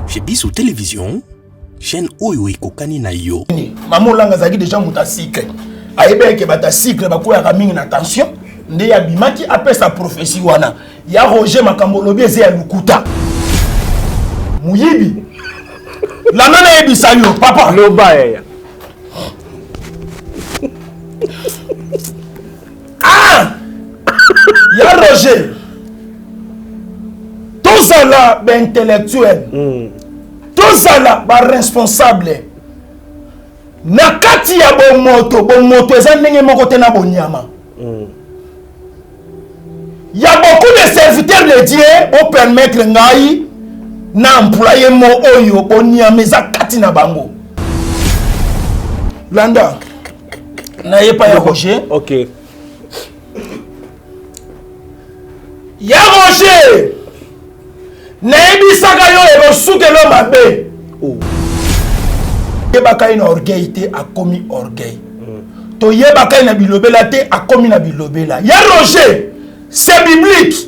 Chez Biso Télévision, chaîne oyo ekokani na yo. Mama Olanga azalaki deja moto ya cycle. Ayebaki ke bato ya cycle bakweyaka mingi na tension, nde abimaki apesa prophetie wana. Ya Roger makambo olobi eza ya lokuta. Moyibi. Landa nayebisa yo papa. Loba yaya. Ah! Ya Roger. Tozala ba intellectuel. Tozala ba responsable. Na kati ya bomoto, bomoto eza ndenge moko te na bonyama. Ya beaucoup de serviteurs de Dieu bo permettre ngai na employer mot oyo bonyama eza kati na bango. Landa na ye pa ya Roger. Ok. Ya Roger, nayebisaka yo ekosukelo mabe. Oh. Toyebaka ye na orgueil te, akomi orgueil. Toyebaka ye na bilobela te, akomi na bilobela. Ya Roger, c'est biblique.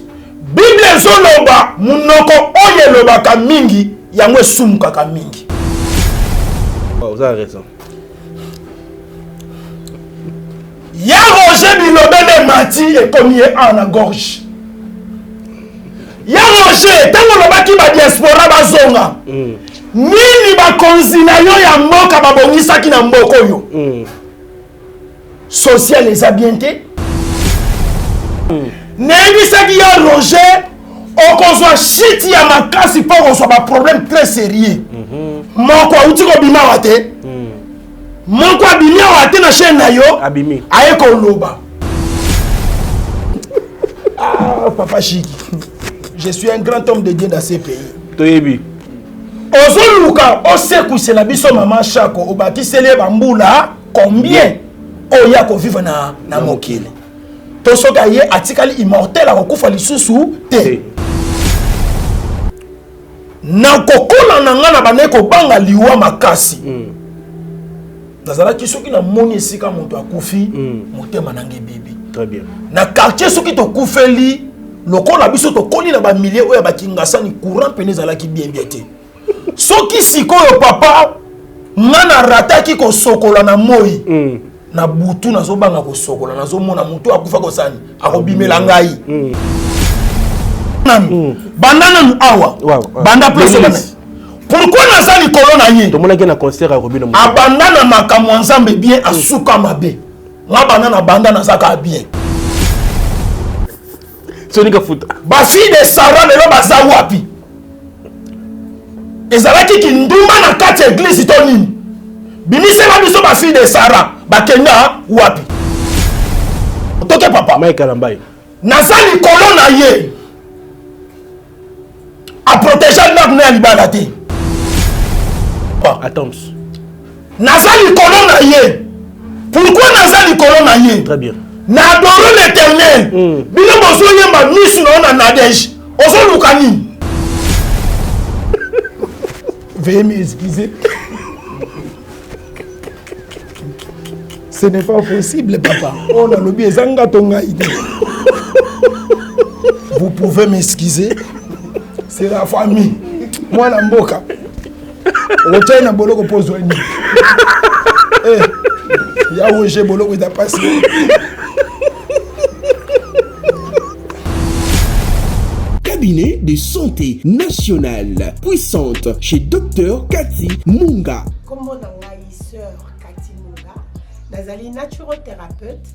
Bible ezoloba munoko oyo elobaka mingi, yango esumukaka mingi. Oh, vous avez raison. Ya Roger bilobela emati ekomi ye awa na gorge. Ya Roger, ntango olobaki ba diaspora bazonga, nini bakonzi na yo ya mboka babongisaki na mboka oyo? Social eza bien te. Nayebisaki ya Roger, okozwa shit ya makasi mpo okozwa ba problème très sérieux. Moko auti kobima awa te. Moko abimi awa te na chaîne na yo. Abimi. Aye koloba. Ah, papa Chiki, je suis un grand homme de Dieu dans ce pays. Toyebi. Ozoluka osekusela biso mama Shako, obakiseli ye bambula combien oyo akovivre na mokili. To soki aye atikali immortel akokufa lisusu te. Na kokola na nga na bandaki kobanga liwa makasi. Nazalaki soki namoni esika moto akufi, motema na nga ebebi. Très bien. Na quartier soki tokufeli, lokola biso tokoli na ba milieu oyo ya ba Kingasani, courant pene ezalaki bien bien te. Soki sikoyo papa nga na rataki kosokola na moi, na butu nazobanga kosokola, nazomona moto akufa kosani akobimela ngai. Nanu banda nanu awa, banda place banda. Pourquoi naza likolo na ye? Tomonaki na concert ya Robino Moussa. Abanda na makambo ya Nzambe bien, asuka mabe. Nga banda na banda nazaka bien. Soni Kafuta. Ba fille de Sarah lelo baza wapi? Ezalaki kindumba na kati ya église to nini? Bimisela biso ba fille de Sarah bakenda wapi? Toke papa. Mike Kalambayi. Naza likolo na ye. A protéger ndako na ya libala te. Attends. Naza likolo na ye. Pourquoi naza likolo na ye? Très bien. Na adore l'Éternel. Bino bozoyemba misu na yo na Nadège. Ozoluka nini? Veuillez m'excuser. Ce n'est pas possible, papa. On a lobi ezanga tonga ide. Vous pouvez m'excuser. C'est la famille. Moi, la mboka. Okotia na boloko po ozwa nini? Eh, ya Roger boloko eza pasi. Cabinet de santé nationale puissante chez Docteur Cathy Munga. Kombo na ngai sœur Cathy Munga, nazali naturothérapeute,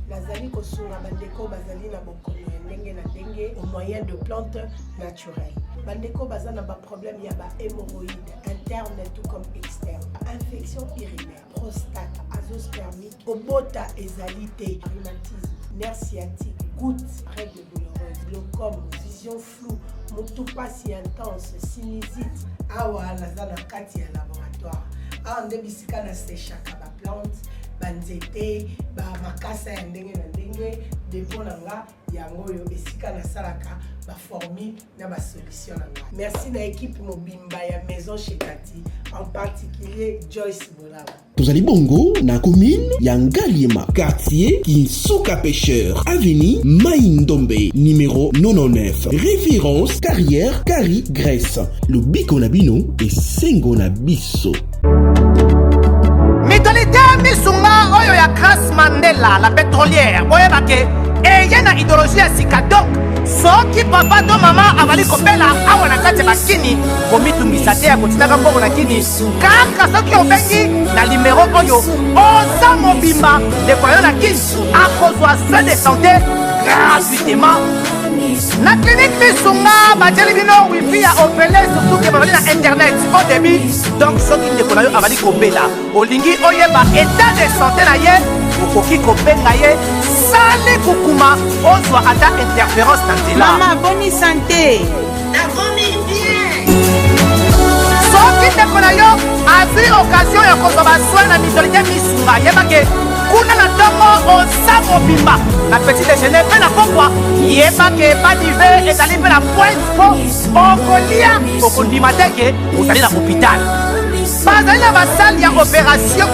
nazali kosunga bandeko bazali na bokono ya ndenge na ndenge au moyen de plantes naturelles. Bandeko baza na ba problème ya ba hémorroïdes interne tout comme externe, infection urinaire, prostate, azoospermique, kobota ezali te, rhumatisme, nerf sciatique, goutte, règle douloureuse, glaucome, vision floue, mutu pasi intense, sinusite. Awa naza na kati ya laboratoire. Awa nde bisika na sechaka ba plante, ba nzete, ba makasa ya ndenge na ndenge. ndenge. Dépôt na nga yango oyo, esika nasalaka baformule na basolution na ngai. Merci na équipe mobimba ya Maison chez Kati, en particulier Joyce Bolaba. Tozali bongo na commune ya Ngaliema, quartier Kinsuka Pêcheur, avenue Mai Ndombe, numéro 99, référence Carrière Kari Grèce. Lobiko na bino, esengo na biso. Mutualité Misunga oyo ya Grace Mandela la pétrolière, boyeba ke eye na idéologie ya sika. Donc soki papa to mama azali kobela awa na kati ya bakini, komitungisa te ya kotindaka mbongo na kini. Kaka soki obengi na nimero oyo, oza mobimba, ndeko yo na kini akozwa soin de santé gratuitement na clinique Misunga. Batieli bino wifi ya ofele, surtout ke bazali na internet au débit. Donc soki ndeko na yo azali kobela, olingi oyeba état de santé na ye, okoki kobenga ye sali kukuma, ozwa ata interférence na nzela. Mama, boni santé? Nakomi bien. Soki ndeko na yo azwi occasion ya kozwa basoin na mutualité Misunga, yeba ke kuna na ntongo oza mobimba na petit déjeuner mpe na pokwa. Yeba ke badive ezali mpe na pointe, mpo okolia, okondima te ke ozali na hôpital. Bazali na basalle ya opération,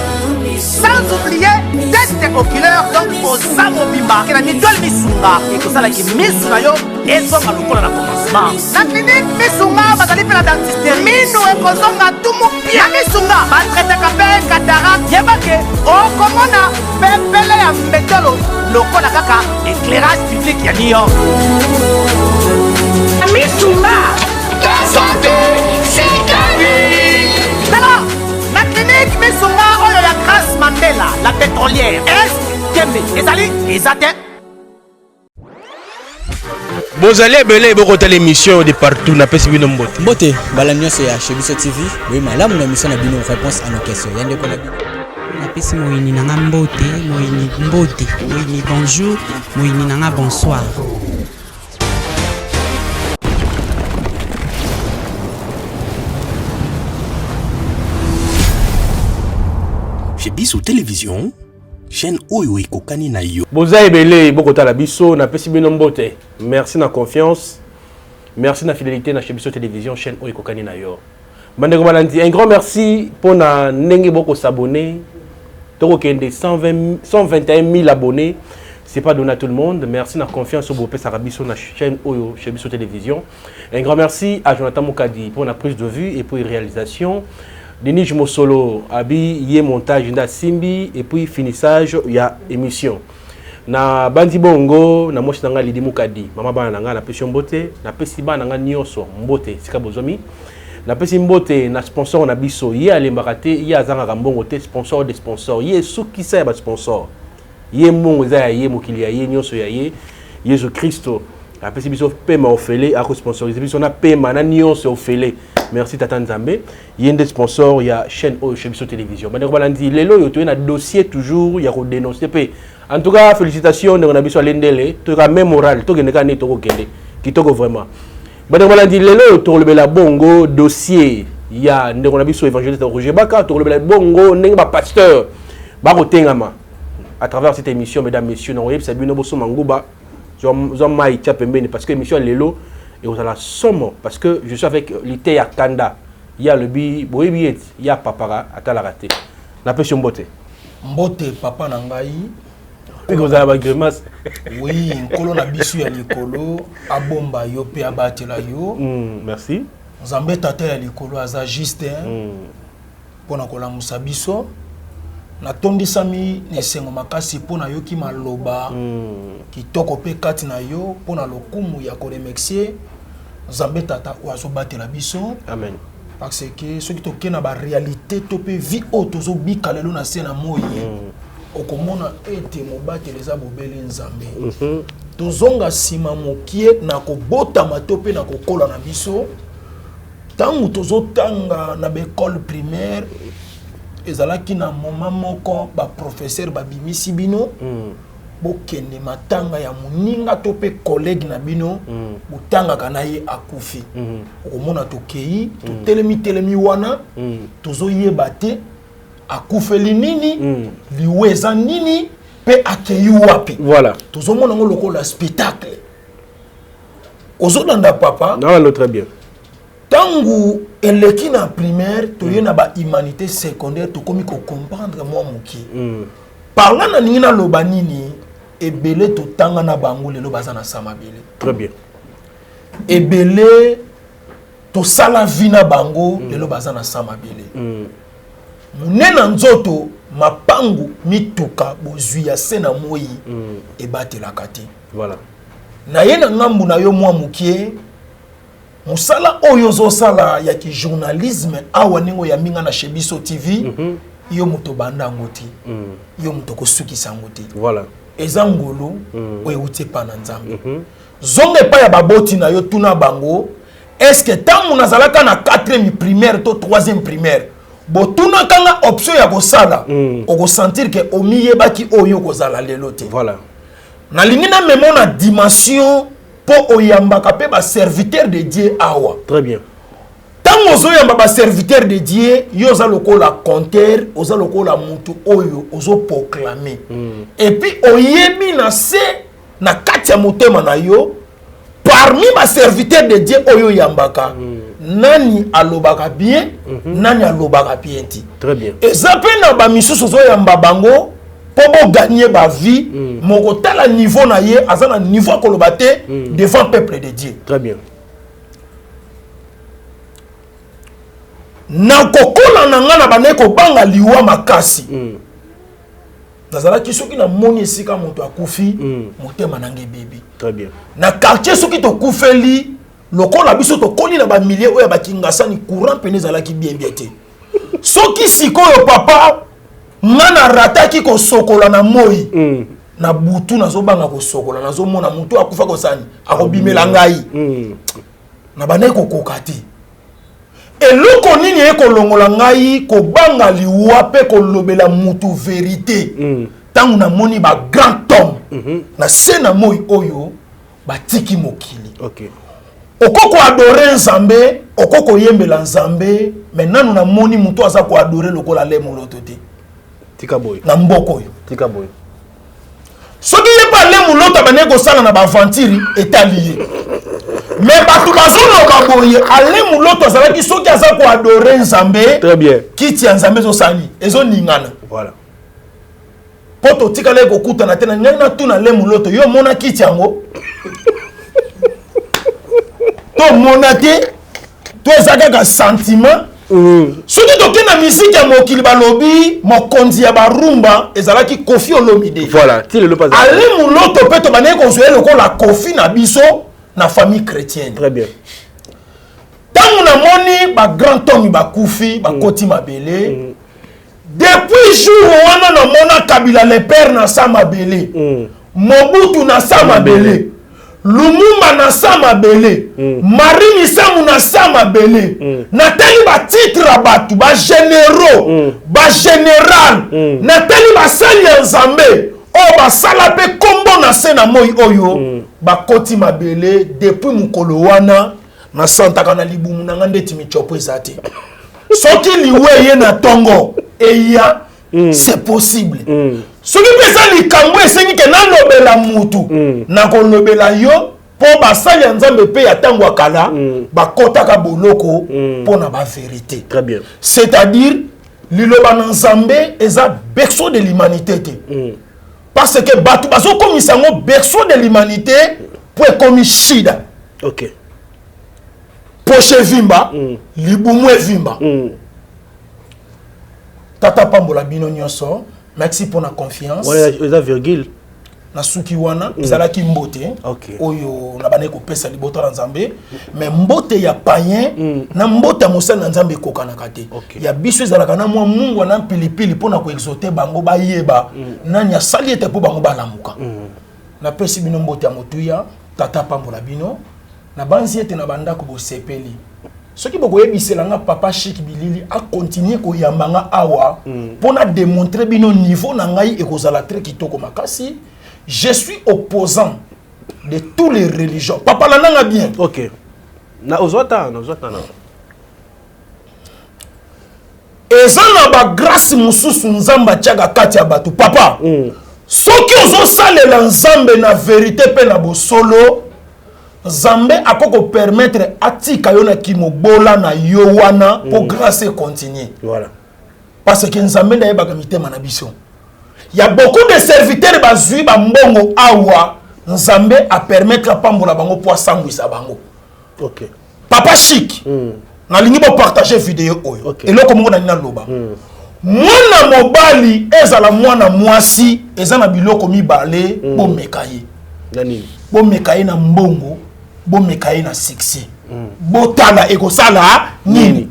sans oublier test oculaire. Donc oza mobimba ke na mutuelle Misunga, ekosalaki misu na yo ezonga lokola na commencement. Na clinique Misunga bazali mpe na dentiste, minu ekozonga tumu pia. Na Misunga batraitaka mpe cataracte. Yeba ke okomona pepele ya mbetolo lokola kaka éclairage public ya New York. Misunga. Ta santé, c'est ta vie. Tala, na clinique Misunga oyo ya Grâce Mandela la pétrolière, est tembe ezali eza te. Bozali ebele bokotala émission de partout, napesi bino mbote. Mbote mbala nyonso ya Chez Biso TV. Boye malamu na émission na bino Réponse à nos questions, ya ndeko na bino. Napesi moyini na nga mbote. Moyini mbote, moyini bonjour, moyini na nga bonsoir. Chez Biso Télévision, chaîne oyo ekokani na yo. Boza ebele bokotala biso, napesi bino mbote. Merci na confiance, merci na fidélité na Chez Biso Télévision, chaîne oyo ekokani na yo. Bandeko balandi, un grand merci mpona ndenge bokos'abonner. Tokokende 120 121 000 abonnés, c'est pas donné à tout le monde. Merci na confiance oyo bopesaka biso na chaîne oyo Chez Biso Télévision. Un grand merci à Jonathan Mokadi pour la prise de vue et puis réalisation, Denis Mosolo abi ye montage nda simbi et puis finissage ya émission. Na bandi bongo na mwasi na ngai Lidi Mokadi, mama bana na ngai, napesi yo mbote. Napesi bana na ngai nyonso mbote sika bozwami. Napesi mbote na sponsor na biso, ye alembaka te, ye azangaka mbongo te, sponsor de sponsor, ye esukisa ya basponsor, ye mbongo eza ya ye, mokili ya ye, nyonso ya ye, Yesu Kristo. Apesi biso pema ofele, akosponsorize biso na pema na nyonso ofele. Merci tata Nzambe. Ye nde sponsor ya chaîne oyo Chez Biso Télévision. Bandeko balandi, lelo oyo toye na dossier toujours ya kodénoncer mpe. En tout cas, félicitations ndeko na biso Alendele. Toyoka même moral, tokende kaka nde tokokende kitoko vraiment. Bandeko balandi, lelo oyo tokolobela bongo dossier ya ndeko na biso évangéliste Roger Baka. Tokolobela bongo ndenge bapasteur bakotengama à travers cette émission. Mesdames, messieurs, nakoyebisa bino, bosoma nguba, zwa mai, tia pembeni, parce que émission ya lelo ekozala somo, parce que je suis avec lite ya kanda. Ye alobi boyebi ete ye apapaka, atalaka te. Napesi yo mbote. Mbote papa na ngai. Mpe kozala bagrimace. Oui, nkolo na biso ya likolo abomba yo mpe abatela yo. Merci. Nzambe tata ya likolo aza juste mpo na kolamusa biso. Natondisami na esengo makasi mpo nayoki maloba kitoko mpe kati na yo mpo na lokumu ya koremercier Nzambe tata oyo azobatela biso. Amen. Parce que soki tokei na baréalité to mpe vie oyo tozobika lelo na se na moi, okomona ete mobateli eza bobele Nzambe. Tozonga nsima mokie na kobotama to mpe na kokola na biso. Ntango tozotanga na baekole primaire, ezalaki na moment moko baprofesseur babimisi bino, bokende matanga ya moninga to mpe collègue na bino botangaka na ye akufi. Okomona tokei, totelemi telemi wana, tozoyeba te akufeli nini, liwa eza nini. Mpe akei wapi? Voilà. Tozomona yango lokola spectacle. Ozolanda, papa? Nalando très bien. Ntango eleki na primaire, toye na bahumanité secondaire, tokomi kocomprendre mwa moke. Par là nalingi naloba nini? Ebele totanga na bango, lelo baza na sa mabele. Très bien. Ebele tosala vie na bango, lelo baza na sa mabele. Monene na nzoto, mapangu, mituka, bozwi ya se na moi ebatelaka te. Na ye na ngambu na yo mwa mokie, mosala oyo ozosala ya kijournalisme awa, ndenge oyambi nga na Chez Biso TV, yo moto obanda yango te, yo moto okosukisa yango te. Eza ngolu oyo euti epai na Nzambe. Zonga epai ya baboti na yo, tuna bango: est-ce ntango nazalaka na 4e primaire to 3e primaire, botunaka nga option ya kosala? Okosentir ke omiyebaki oyo okozala lelo te. Nalingi namema na dimension mpo oyambaka mpe baserviteur de Dieu awa. Très bien. Ntango ozoyamba baserviteur de Dieu, yo oza lokola conteur, oza lokola motu oyo ozoproclame. Et puis oyebi na se na kati ya motema na yo, parmi baserviteur de Dieu oyo oyambaka, nani alobaka bien, nani alobaka bien te. Très bien. Eza mpe na bamisusu ozoyamba bango mpo bogagner bavie, mokotala niveau na ye, aza na niveau akoloba te devant peuple de Dieu. Très bien. Na kokola na ngai, na bandaki kobanga liwa makasi. Nazalaki, soki namoni esika moto akufi, motema na ngai ebebi. Très bien. Na quartier, soki tokufeli, lokola biso tokoli na bamilieu oyo ya bakingasani, courant pene ezalaki bien bien te. Soki sikoyo, papa, nga narataki kosokola na moi, na butu nazobanga kosokola, nazomona motu akufa kosani akobimela ngai. Na bandaki kokoka te. Eloko nini ekolongola ngai kobanga liwa mpe kolobela mutu vérité? Ntango namoni bagrand homme na se na moi oyo batiki mokili. Oko koadorer Nzambe, oko koyembela Nzambe, mais nanu namoni motu aza koadorer lokola le moloto te. Tika boye. Na mboka oyo. Tika boye. Soki ye mpe ale moloto abandaki kosala na baaventure, etali ye. Mais bato bazoloba boye, ale moloto azalaki, soki aza koadorer Nzambe, Très bien. kiti ya Nzambe ezosani, ezoningana. Mpo totikala kokutana te na ngai, natuna le moloto: yo omona kiti yango? Tomona te, to eza kaka sentiment. Soki tokei na misiki ya mokili, balobi mokonzi ya barumba ezalaki Kofi Olomide. Voilà, ti lelo pas. Ale moloto mpe tobandaki kozwa ye lokola Kofi na biso na famille chrétienne. Très bien. Ntango namoni bagrand homme bakufi, bakoti mabele, depuis jour wana namona Kabila le père na sa mabele, Mobutu na sa mabele, Lumumba na sa mabele, Marie Misamu na sa mabele. Natali batitre ya bato, bagénéraux, bagénéral, natali basali ya Nzambe oyo basala mpe nkombo na se na moi oyo bakoti mabele. Depuis mokolo wana, nasantaka na libumu na nga ndeti michopo eza te. Soki liwa eye na ntongo eya, c'est possible. Soki mpe eza likambo esengi ke nalobela mutu, nakolobela yo, mpo basali ya Nzambe mpe ya ntango ya kala bakɔtaka boloko mpo na bavérité. Très bien. C'est-à-dire liloba na Nzambe eza berceau de l'humanité te, parce que bato bazokomisa yango berceau de l'humanité mpo ekomi shida. Poche evimba, libumu evimba. Tata pambola bino nyonso. Merci mpona confiance. Wana eza virgule. Na suki wana ezalaki mbote oyo na bandaki kopesa libota na Nzambe. Mais mbote ya payen na mbote ya mosali na Nzambe ekokanaka te. Ya biso ezalaka na mwa mungwa na mpilipili mpona koexhorter bango bayeba nani asali ete mpo bango balamuka. Napesi bino mbote ya motuya. Tata pambola bino. Nabanzi ete na bandako bosepeli. Soki bokoyebisela nga papa Chik Bilili akontinue koyamba nga awa mpo na démontrer bino niveau na ngai, ekozala très kitoko makasi. Je suis opposant de tous les religions. Papa, landanga bien. Ok, na ozwa ta, na ozwa ta na Eza na bagrâce mosusu Nzambe atiaka kati ya bato, papa. Soki ozosalela Nzambe na verite mpe na bosolo, Nzambe akoki kopermettre atika yo na kimobola na yo wana mpo grâce econtinue. Voilà. Parce que Nzambe nde ayebaka mitema na biso. Ya beaucoup de serviteurs bazwi bambongo awa, Nzambe apermettre apambola bango mpo asambwisa bango. Okay. Papa Chic, nalingi bopartage video oyo. Okay. Eloko moko nalingi naloba. Mwana mobali ezala mwana mwasi eza na biloko mibale, bomeka ye. Na nini? Bomeka ye na mbongo, bomeka ye na succès. Botala ekosala nini?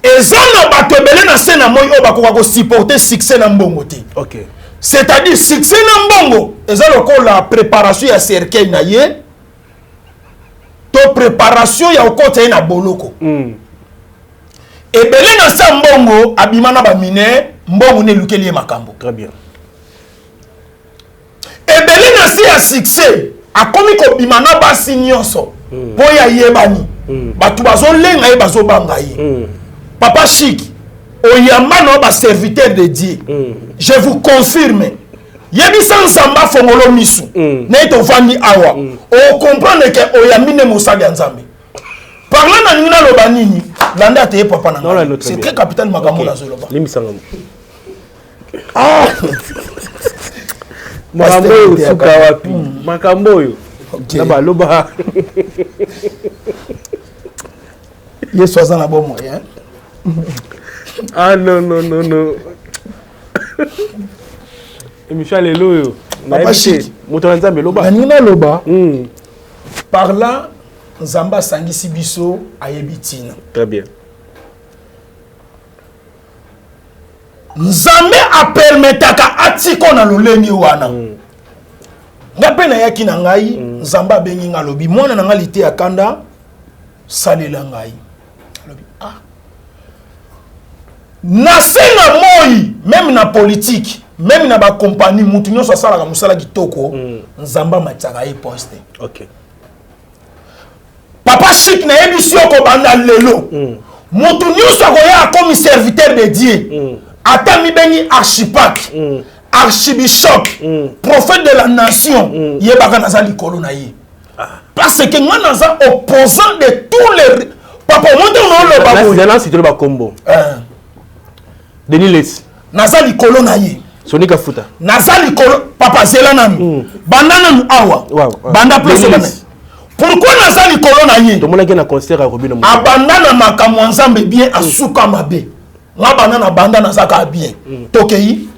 Eza na bato ebele na se na moi oyo bakoka kosupporter succès na mbongo te. Okay. C'est-à-dire succès na mbongo eza lokola préparation ya cercueil na ye to préparation ya okota ye na boloko. Ebele na sa mbongo abima na ba mineur, mbongo ne elukeli ye makambo. Très bien. Ebele na se ya succès akomi kobima na basi nyonso po ya yebani. Bato bazolenga ye, bazobanga ye. Papa Chic, oyamba na ba serviteur de Dieu. Je vous confirme. Yebisa Nzambe afongolo misu. Na ye tovandi awa. O comprendre que oyambi nde mosali ya Nzambe. Parlant na ningi naloba nini? Landa te papa na Non, ngai. non, très C'est bien. très capital makambo Ok. nazoloba. Limbisanga mo. Ah! Makambo oyo Pasteur suka Teyaka. wapi? Makambo oyo. Ok. Na baloba. Yesu aza na bomoi, hein? Ah non non non non. Émission lelo oyo. Papa Nayebi te. Chic. Moto na Nzambe loba. Nalingi naloba. Par là Nzambe asangisi biso ayebi tina. Très bien. Nzambe apermetaka atiko na lolenge wana. Nga mpe nayaki na ngai, Nzambe abengi nga alobi mwana na nga lite ya kanda salela ngai. Alobi ah. Na se na moi, même na politique, même na ba compagnie, mutu nyonso asalaka mosala kitoko, Nzambe amatiaka ye poste. Okay. Papa Chic nayebisi yo kobanda lelo. Mutu nyonso akoya akomi serviteur de Dieu. Ata mibengi archipape, archibishop, prophète de la nation, yebaka naza likolo na ye. Parce que nga naza opposant de tous les papa omonte onoloba boye. Na cité ba kombo. Denis Lessi. Naza likolo na ye. Sony Kafuta. Naza likolo papa zela nanu. Banda nanu awa. Wow. Banda place Denis bana. Lessi. Pourquoi naza likolo na ye? Tomonaki na concert ya Robino Mokolo. Abanda na makambo ya Nzambe bien asuka mabe. Nga banda na banda nazaka bien. Tokei.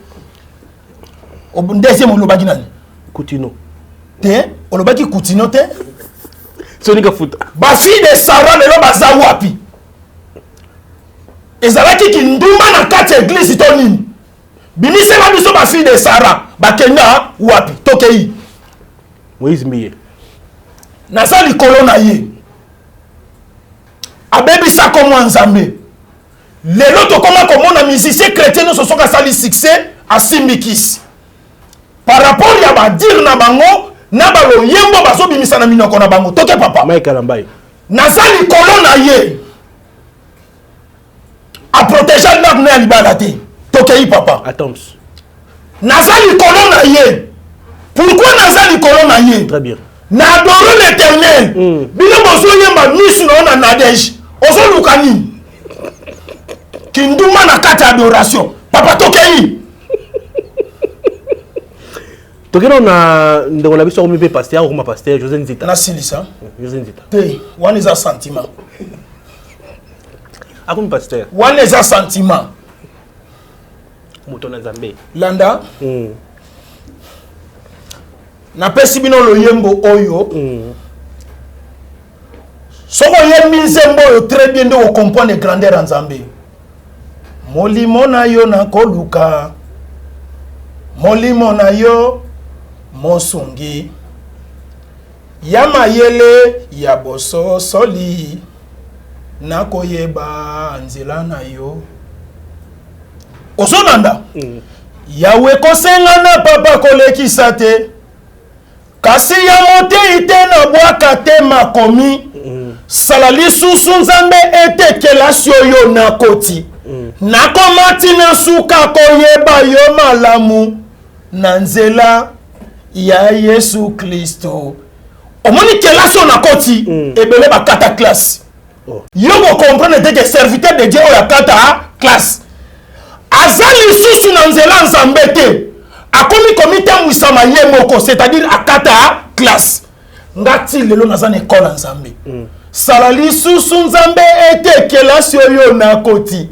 Deuxième olobaki nani? Coutinho. Te, olobaki Coutinho te? Sony Kafuta. Ba fille de Sarah lelo baza wapi? Ezalaki kindumba na kati ya église to nini? Bimisela biso ba fille de Sarah bakenda wapi? Tokei. Moïse Mbiye. Naza likolo na ye. Abebisa komwa Nzambe. Lelo tokoma komona musicien chrétien nyonso soki asali succès asimbi kisi. Par rapport ya ba dire na bango na ba loyembo bazobimisa na minoko na bango. Toke papa. Mike Kalambayi. Naza likolo na ye. A protéger ndako na ya libala te. Tokei papa. Attends. Naza likolo na ye. Pourquoi naza likolo na ye? Très bien. Na adore l'éternel. Bino bozoyemba misu na yo na Nadège. Ozoluka nini? Kindumba na kati ya adoration. Papa tokei. Tokei na ndeko na biso akomi mpe pasteur, akokoma pasteur José Nzita. Nasilisa. José Nzita. Te, wana eza sentiment. Akomi pasteur. Wana eza sentiment. Moto na Nzambe. Landa. Napesi bino loyembo oyo. Soko oyembi nzembo oyo très bien nde okomprendre grandeur ya Nzambe. Molimo na yo nakoluka, molimo na yo mosungi ya mayele ya bososoli, nakoyeba nzela na yo. Ozolanda? Yawe kosenga na papa kolekisa te, kasi ya motei te na bwaka te makomi. Sala lisusu Nzambe ete kelasi oyo nakoti. Nakomati na suka koyeba yo malamu. Na nzela ya Yesu Klisto. Omoni kelasi oyo nakoti, ebele bakata classe. Oh. Yo ko comprendre te que serviteur de Dieu oyo akata classe aza lisusu na nzela Nzambe te, akomi komitambwisama ye moko, c'est-à-dire akata classe. Nga ti lelo naza na ekole ya Nzambe. Sala lisusu Nzambe ete kelasi oyo nakoti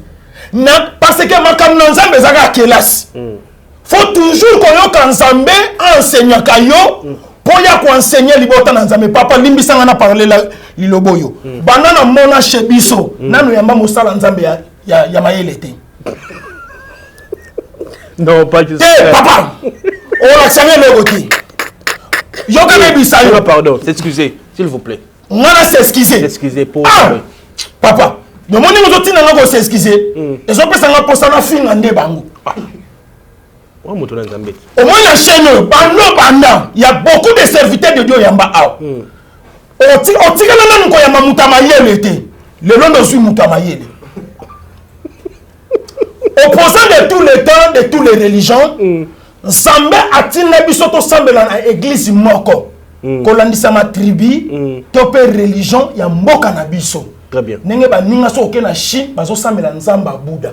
na, parce que makambo na Nzambe ezaka ya kelasi. Faut toujours koyoka Nzambe enseignaka yo mpo ya koenseigner libota na Nzambe. Papa, limbisanga na parler la lilobo oyo. Banda na mona chez biso, nanu yamba mosala Nzambe ya mayele te. Non, pas juste. Te, papa. Olakisa nga eloko te. Yoka nayebisa yo. Non, pardon, s'excuser, s'il vous plaît. Nga na s'excuser. S'excuser pour Ah! Papa, nomoni ozotinda nga ko s'excuser. Ezopesa nga posa na finga nde bango. Wa moto na Nzambe. Omoni na chaîne oyo, bando banda, il y a beaucoup de serviteurs de Dieu yamba awa. Otikala nanu koyamba moto ya mayele te. Lelo nde ozwi moto ya mayele. Opposant de tous les temps, de toutes les religions, Nzambe atinda biso tosambela na église moko. Kolandisa ma tribu, to pe religion ya mboka na biso. Très bien. Ndenge baninga soki oke na Chine, bazosambela Nzambe ya Bouddha.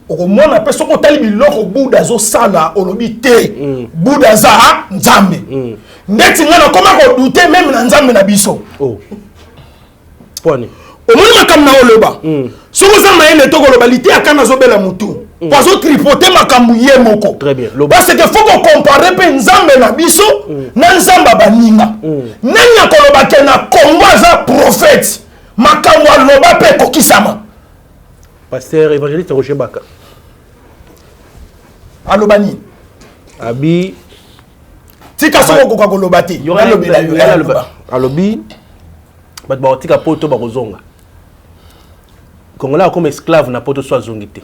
Okomona pe soki otali biloko Bouddha azosala, olobi te. Bouddha aza Nzambe. Ndeti nga nakoma kodouter même na Nzambe na biso. Oh. Pwani. Omoni makambo na oloba. Soki oza mayele to koloba liteya kanda azobela mutu. Po azo tripoter makambo ye moko. Très bien. Loba. Parce que faut ko comparer pe Nzambe na biso na Nzambe ya baninga. Nani akoloba ke na Congo aza prophète? Makambo aloba pe ekokisama. Pasteur évangéliste Roger Baka. Aloba nini? Abi tika soki okoka koloba te. Yoka Nalobela yo, yoka aloba. Alobi bato bakotika poto bakozonga. Congolais akoma esclave na poto so azongi te.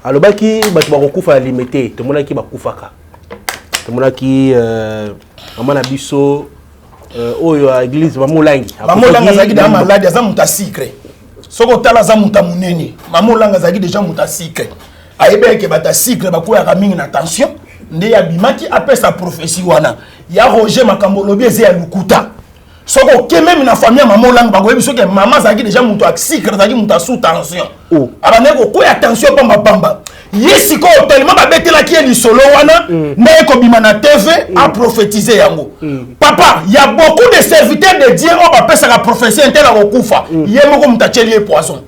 Alobaki bato bakokufa ya limete, tomonaki bakufaka. Tomonaki mama na biso oyo ya église Mama Olangi. Mama Olangi azalaki déjà malade, aza moto ya sucre. Soki otala aza moto ya monene. Mama Olangi azalaki déjà moto ya sucre. Ayebaki ke bato ya sucre bakweyaka mingi na tension, nde abimaki apesa prophétie wana. Ya Roger makambo olobi eza ya lokuta. Soki oke meme na famille ya Mama Olangi bakoyebi soki mama azalaki déjà moto ya sucre, azalaki moto ya sous tension. Oh. Abandaki kokwea tension pamba pamba. Ye sikoyo tellement babetelaki ye lisolo wana, nde ye kobima na TV a prophétiser yango. Papa, il y a beaucoup de serviteurs de Dieu oyo bapesaka prophétie intel akokufa. Ye moko moto atieli ye poison.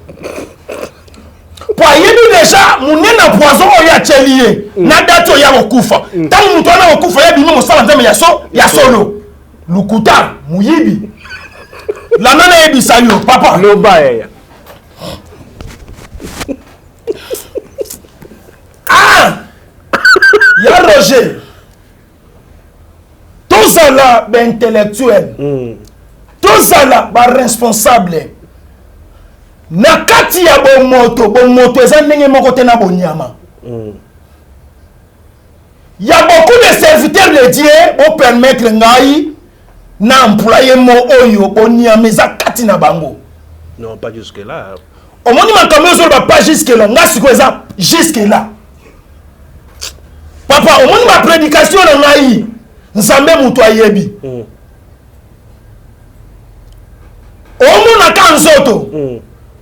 Po ayebi déjà monene ya poison oyo atieli ye na date oyo akokufa. Ntango moto wana akokufa, ye abimi mosala Nzambe ya so, ya solo. Lukuta, moyibi. Landa nayebisa yo, papa. Loba yaya. Ah! Ya Roger. Tozala ba intellectuel. Tozala ba responsable. Na kati ya bomoto, bomoto eza ndenge moko te na bonyama. Il y a beaucoup de serviteurs de Dieu pour permettre ngai na employer mo oyo bonyama eza kati na bango. Non, pas jusque là. Omoni makambo oyo pas jusque là, nga siko eza jusque là. Papa, omoni ma prédication na ngai, Nzambe moto ayebi. Omonaka nzoto.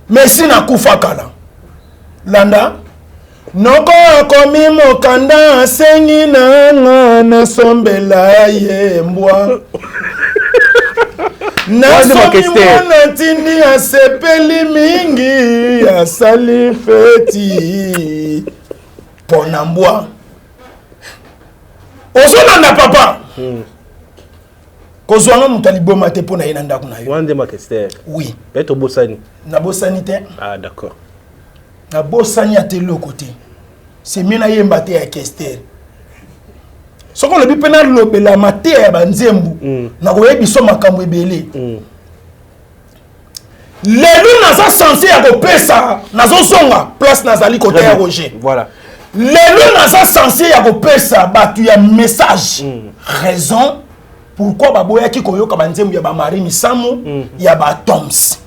Mais si nakufa kala. Landa. Noko akomi mokanda asengi na nga nasombela ye mbwa. Nasomi mwana ntindi asepeli mingi asali feti pona mbwa. Ozolanda papa? Kozwanga moto aliboma te mpo na ye na ndako na yo. Wana nde makester. Oui. Peut-être obosani. Nabosani te. Ah d'accord. Nabosani ata eloko te. C'est mieux nayemba te ya Kester. Soki olobi mpe nalobela mateya ya banzembo, nakoyebi so makambo ebele. Lelo naza censé ya kopesa, nazozonga place nazali koteya Roger. Voilà. Lelo naza censé ya kopesa bato ya message. Raison pourquoi baboyaki koyoka banzembo ya ba Marie Misamu, ya ba Toms.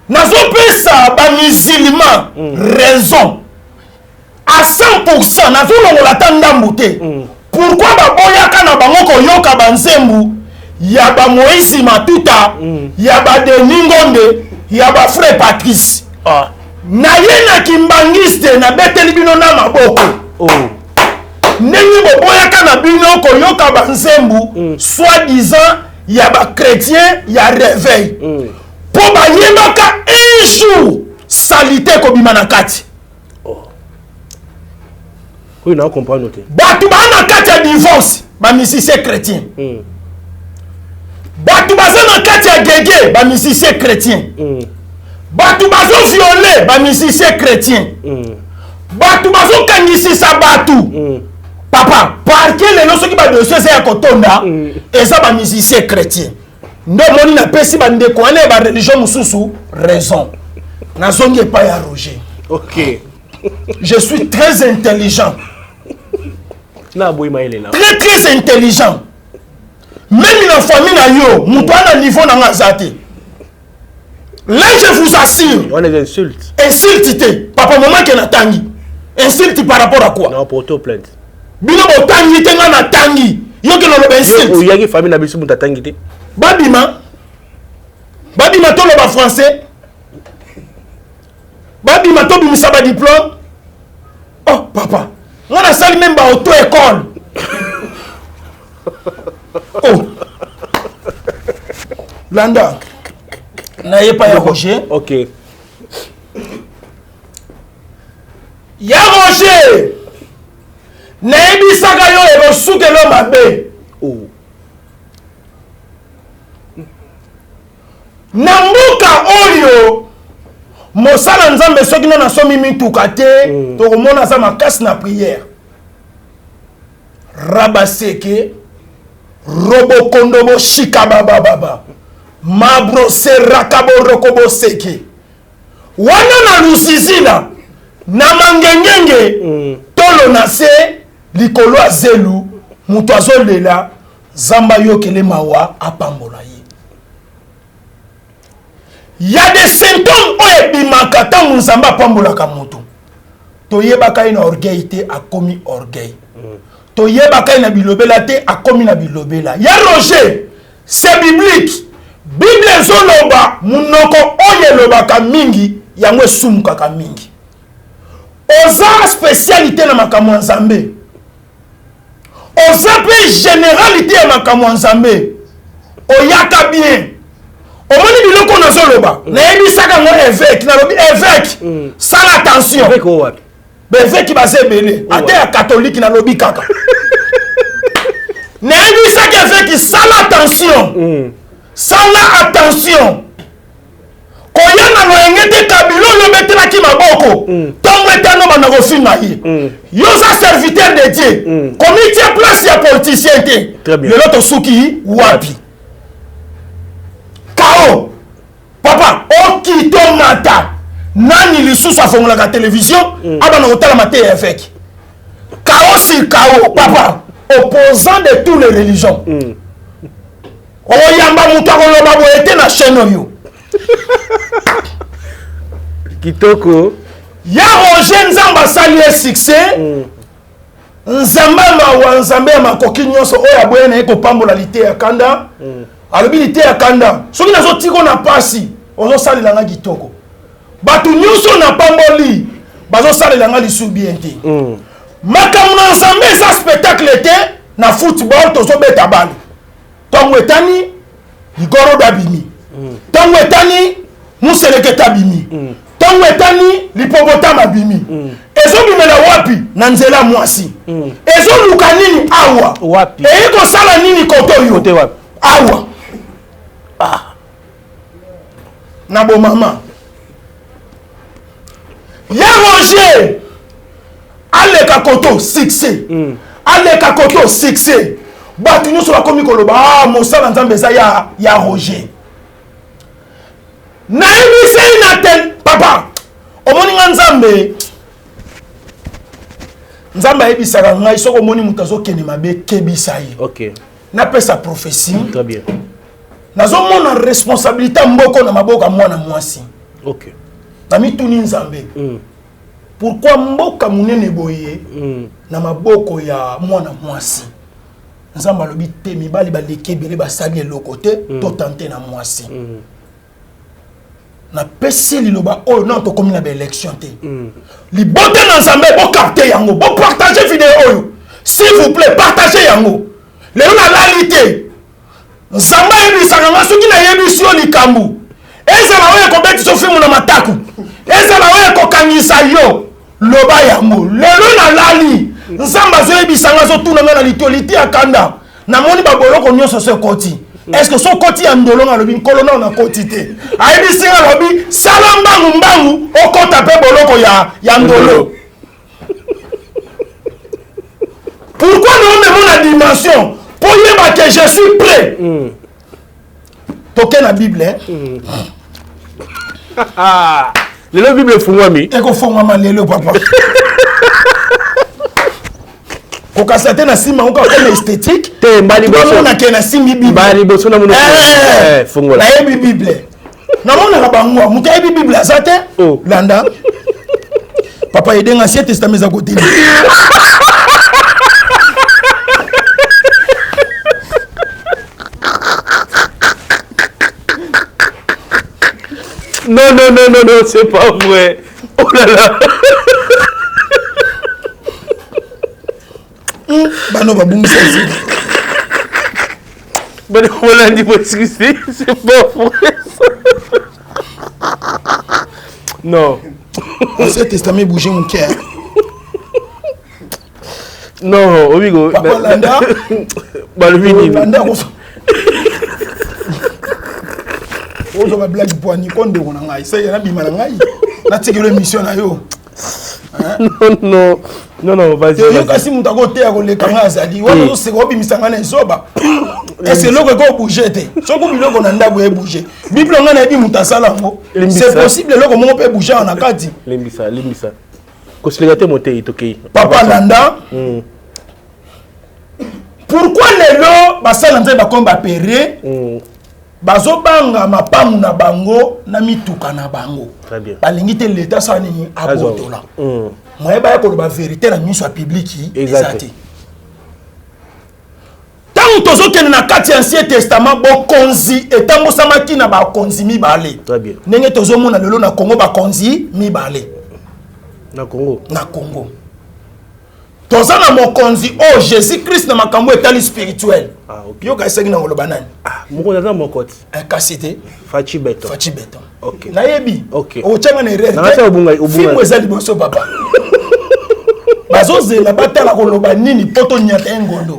Nazopesa ba musulman raison. À 100%, nazolongola ata ndambu te. Pourquoi baboyaka na bango koyoka banzembu ya ba Moïse Matuta, ya ba Denis Ngonde, ya ba Frère Patrice? Na ye na kimbangiste nabeteli bino na maboko. Ndenge boboyaka na bino koyoka banzembu soi-disant ya ba chrétien ya réveil, mpo bayebaka un jour salite ekobima na kati. Oyo na comprendre te. Bato baa na kati ya divorce, bamusicien chrétien. Bato baza na kati ya gege, bamusicien chrétien. Bato bazoviole, bamusicien chrétien. Bato bazokangisisa bato. Papa, parquet lelo soki badossier eza ya kotonda, eza bamusicien chrétien. Nde omoni napesi bandeko wana ya bareligion mosusu raison. Nazongi epai ya Roger. Je suis très intelligent. Na boyi mayele na. Très très intelligent. Même na famille na yo, moto ana niveau na nga aza te. Là je vous assure. Wana eza insulte. Insulte te. Papa mama ke natangi. Insulte par rapport à quoi? Non, porter plainte. Bino botangi te, nga natangi. Yo ke noloba insulte. Oyaki famille na biso moto atangi te. Babima. Babima toloba français. Babima tobimisa ba diplôme. Oh papa, nga nasali même ba auto école. Oh. Landa. Na ye pa ya Roger. Ya Roger. Nayebisaka yo ekosukelo mabe. Na mboka oyo mosala Nzambe soki no nasomi mituka te, tokomona aza makasi na prière. Rabaseke robokondo boshika babababa mabrose rakaborokoboseke wana na lusizila na mangengenge tolo na se likolo ya zelu moto azolela Zamba yokele mawa apambola ye. Ya des symptômes oyo ebimaka ntango Nzambe apambolaka moto. Toyebaka ye na orgueil te, akomi orgueil. Toyebaka ye na bilobela te, akomi na bilobela. Ya Roger, c'est biblique. Bible ezoloba munoko oyo elobaka mingi, yango esumukaka mingi. Oza spécialité na makambo ya Nzambe. Oza pe généralité ya makambo ya Nzambe. Oyaka bien. Omoni biloko nazoloba, nayebisaka ngo évêque, nalobi évêque, sala attention. Évêque oyo wapi? Ba évêque baza ebele, ata ya catholique nalobi kaka. Nayebisaki évêque, sala attention. Sala attention. Koya na loyenge te Kabila oyo obetelaki maboko. Ntongo etano banda kofinga ye. Yo oza serviteur de Dieu. Komitia place ya politicien te. Très bien. Lelo tosuki wapi? Kao. Papa, okito mata. Nani lisusu afongolaka télévision, abanda kotala mateya évêque. Kao sur kao, papa, opposant de toutes les religions. Oyamba moto akoloba boye te na chaîne oyo. Kitoko. Ya Roger Nzambe asali ye succès. Nzambe mawa, Nzambe ya makoki nyonso oyo aboya na ye kopambola lite ya kanda. Alobi lite ya kanda. Soki nazotiko na pasi, ozosalela nga kitoko. Bato nyonso na pamboli bazosalela nga lisu bien te. Makambo na Nzambe eza spectacle te na football tozobeta balle. Tango etani ligorodo abimi. Tango etani muselekete abimi. Tango etani lipopotame abimi. Ezobimela wapi? Na nzela mwasi. Ezoluka nini awa? Wapi? Eyi kosala nini koto yo? Kote wapi? Awa. Na bomama. Ya Roger aleka koto succès. Aleka koto succès. Bato nyonso bakomi koloba, ah, mosala Nzambe eza ya Roger. Nayebiseli na tel papa, omoni nga Nzambe. Nzambe ayebisaka ngai soki omoni moto azokende mabe, kebisa ye. Napesa prophétie. Très bien. Nazomona responsabilité ya mboko na maboko ya mwana mwasi. Namituni Nzambe. Pourquoi mboka munene boye na maboko ya mwana mwasi? Nzambe alobi te, mibali baleki ebele basali eloko te, totante na mwasi. Napesi liloba oyo nano tokomi na baélection te. Libota na Nzambe, bocapter yango, bopartage video oyo, s'il vous plaît, partage yango. Lelo nalali te. Nzambe ayebisaka nga, soki nayebisi yo likambo, ezala oyo ekobetisa fimu na mataku, ezala oyo ekokangisa yo, loba yango. Lelo nalali, Nzambe azoyebisa nga, azotuna nga na litoli ya kanda. Namoni baboloko nyonso so ekoti, est ce que so okoti ya ndolongo? Alobi, nkolo, nao nakoti te. Ayebisi nga, alobi, sala mbangu mbangu, okota mpe boloko ya ndolo. Pourquoi naomemo na dimension mpo yeba que je suis prêt? Toke na Bible, eh? Lelo Bible efungwami. Ekofongwama lelo, papa. Kokasa te na nsima oka koma esthétique. Te, mbali liboso ke nasimbi Bible. Mbali liboso na mono. Fungola. Nayebi Bible, namonaka bango, moto ayebi Bible aza te. Landa, papa, edenga Ancien Testament eza koteli. Non, non, non, non, non, c'est pas vrai. Oh là là. Bano babungisa ezili. Bano bolandi, bo excusez, c'est pas vrai. Non. Ancien Testament bouger mon cœur. Non, obigo. Papa, landa. Balobi nini? Landa, ozwa bablague poani ko ndeko na ngai, seye nabima na ngai, natikelo émission na yo. Non, non, non, non, vas-y. Yo kasi moto akoteya koleka ngai azali wana, ozoseka, obimisa ngai na ezoba. Ese eloko ekobouge te? Soki biloko na ndako ebouge, Bible ngai nayebi moto asala yango, c'est possible eloko moko mpe ebouge awa na kati. Limbisa, limbisa, kosilika te, motei, tokei. Papa, landa. Pourquoi lelo basala Nzambe bakomi bapere, bazobanga mapangu na bango na mituka na bango, balingi te leta asala nini, abotola moye baya koloba vérité na miso ya public eza te. Ntango tozokende na kati ya Ancien Testament, bokonzi etambosamaki na bakonzi mibale, ndenge tozomona lelo na Congo, bakonzi mibale. Na Congo. Na Congo toza na mokonzi oyo Jésus Christ na makambo etali spirituel. Ah, okay. Yoka, esengi na koloba nani? Ah, mokonzi aza moko ti. Kasi te. Fatshi Béton. Fatshi Béton. Okay. Nayebi. Okay. Otyanga na erreur. Fimbo eza liboso, papa. Bazozela batala koloba nini mpo tonyata ye ngondo.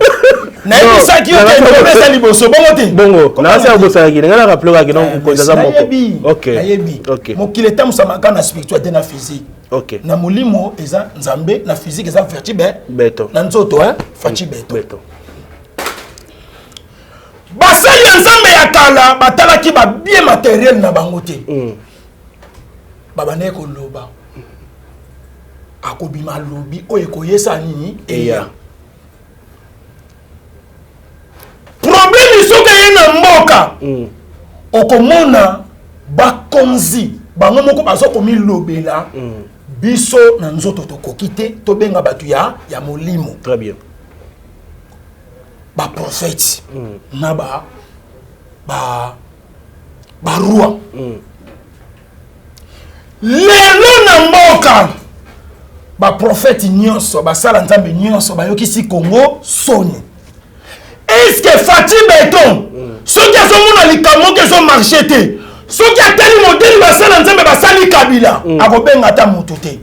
Nayebisaki yo ke ngolo eza liboso, bongo te? Bongo nasi abosanaki, nga na rappelokaki, donc mokonzi aza moko. Nayebi. Mokili etambusamaka na spiritualité na physique. Na molimo eza Nzambe, na physique eza Fatshi Béton. Na nzoto Fatshi Béton. Basali ya Nzambe ya kala batalaki babien matériel na bango te. Babandaki koloba, akobima, alobi oyo ekoyesa nini eya. Problème soki eye na mboka, okomona bakonzi bango moko baza komilobela, biso na nzoto tokoki te, tobenga bato ya molimo. Très bien. Baprophète na baroi. Lelo na mboka, baprofete nyonso, basala Nzambe nyonso bayokisi Kongo soni. Est-ce Fatshi Béton, soki azomona likambo moko ezomarche te, soki atali modèle basala Nzambe basali Kabila, akobenga ata motu te?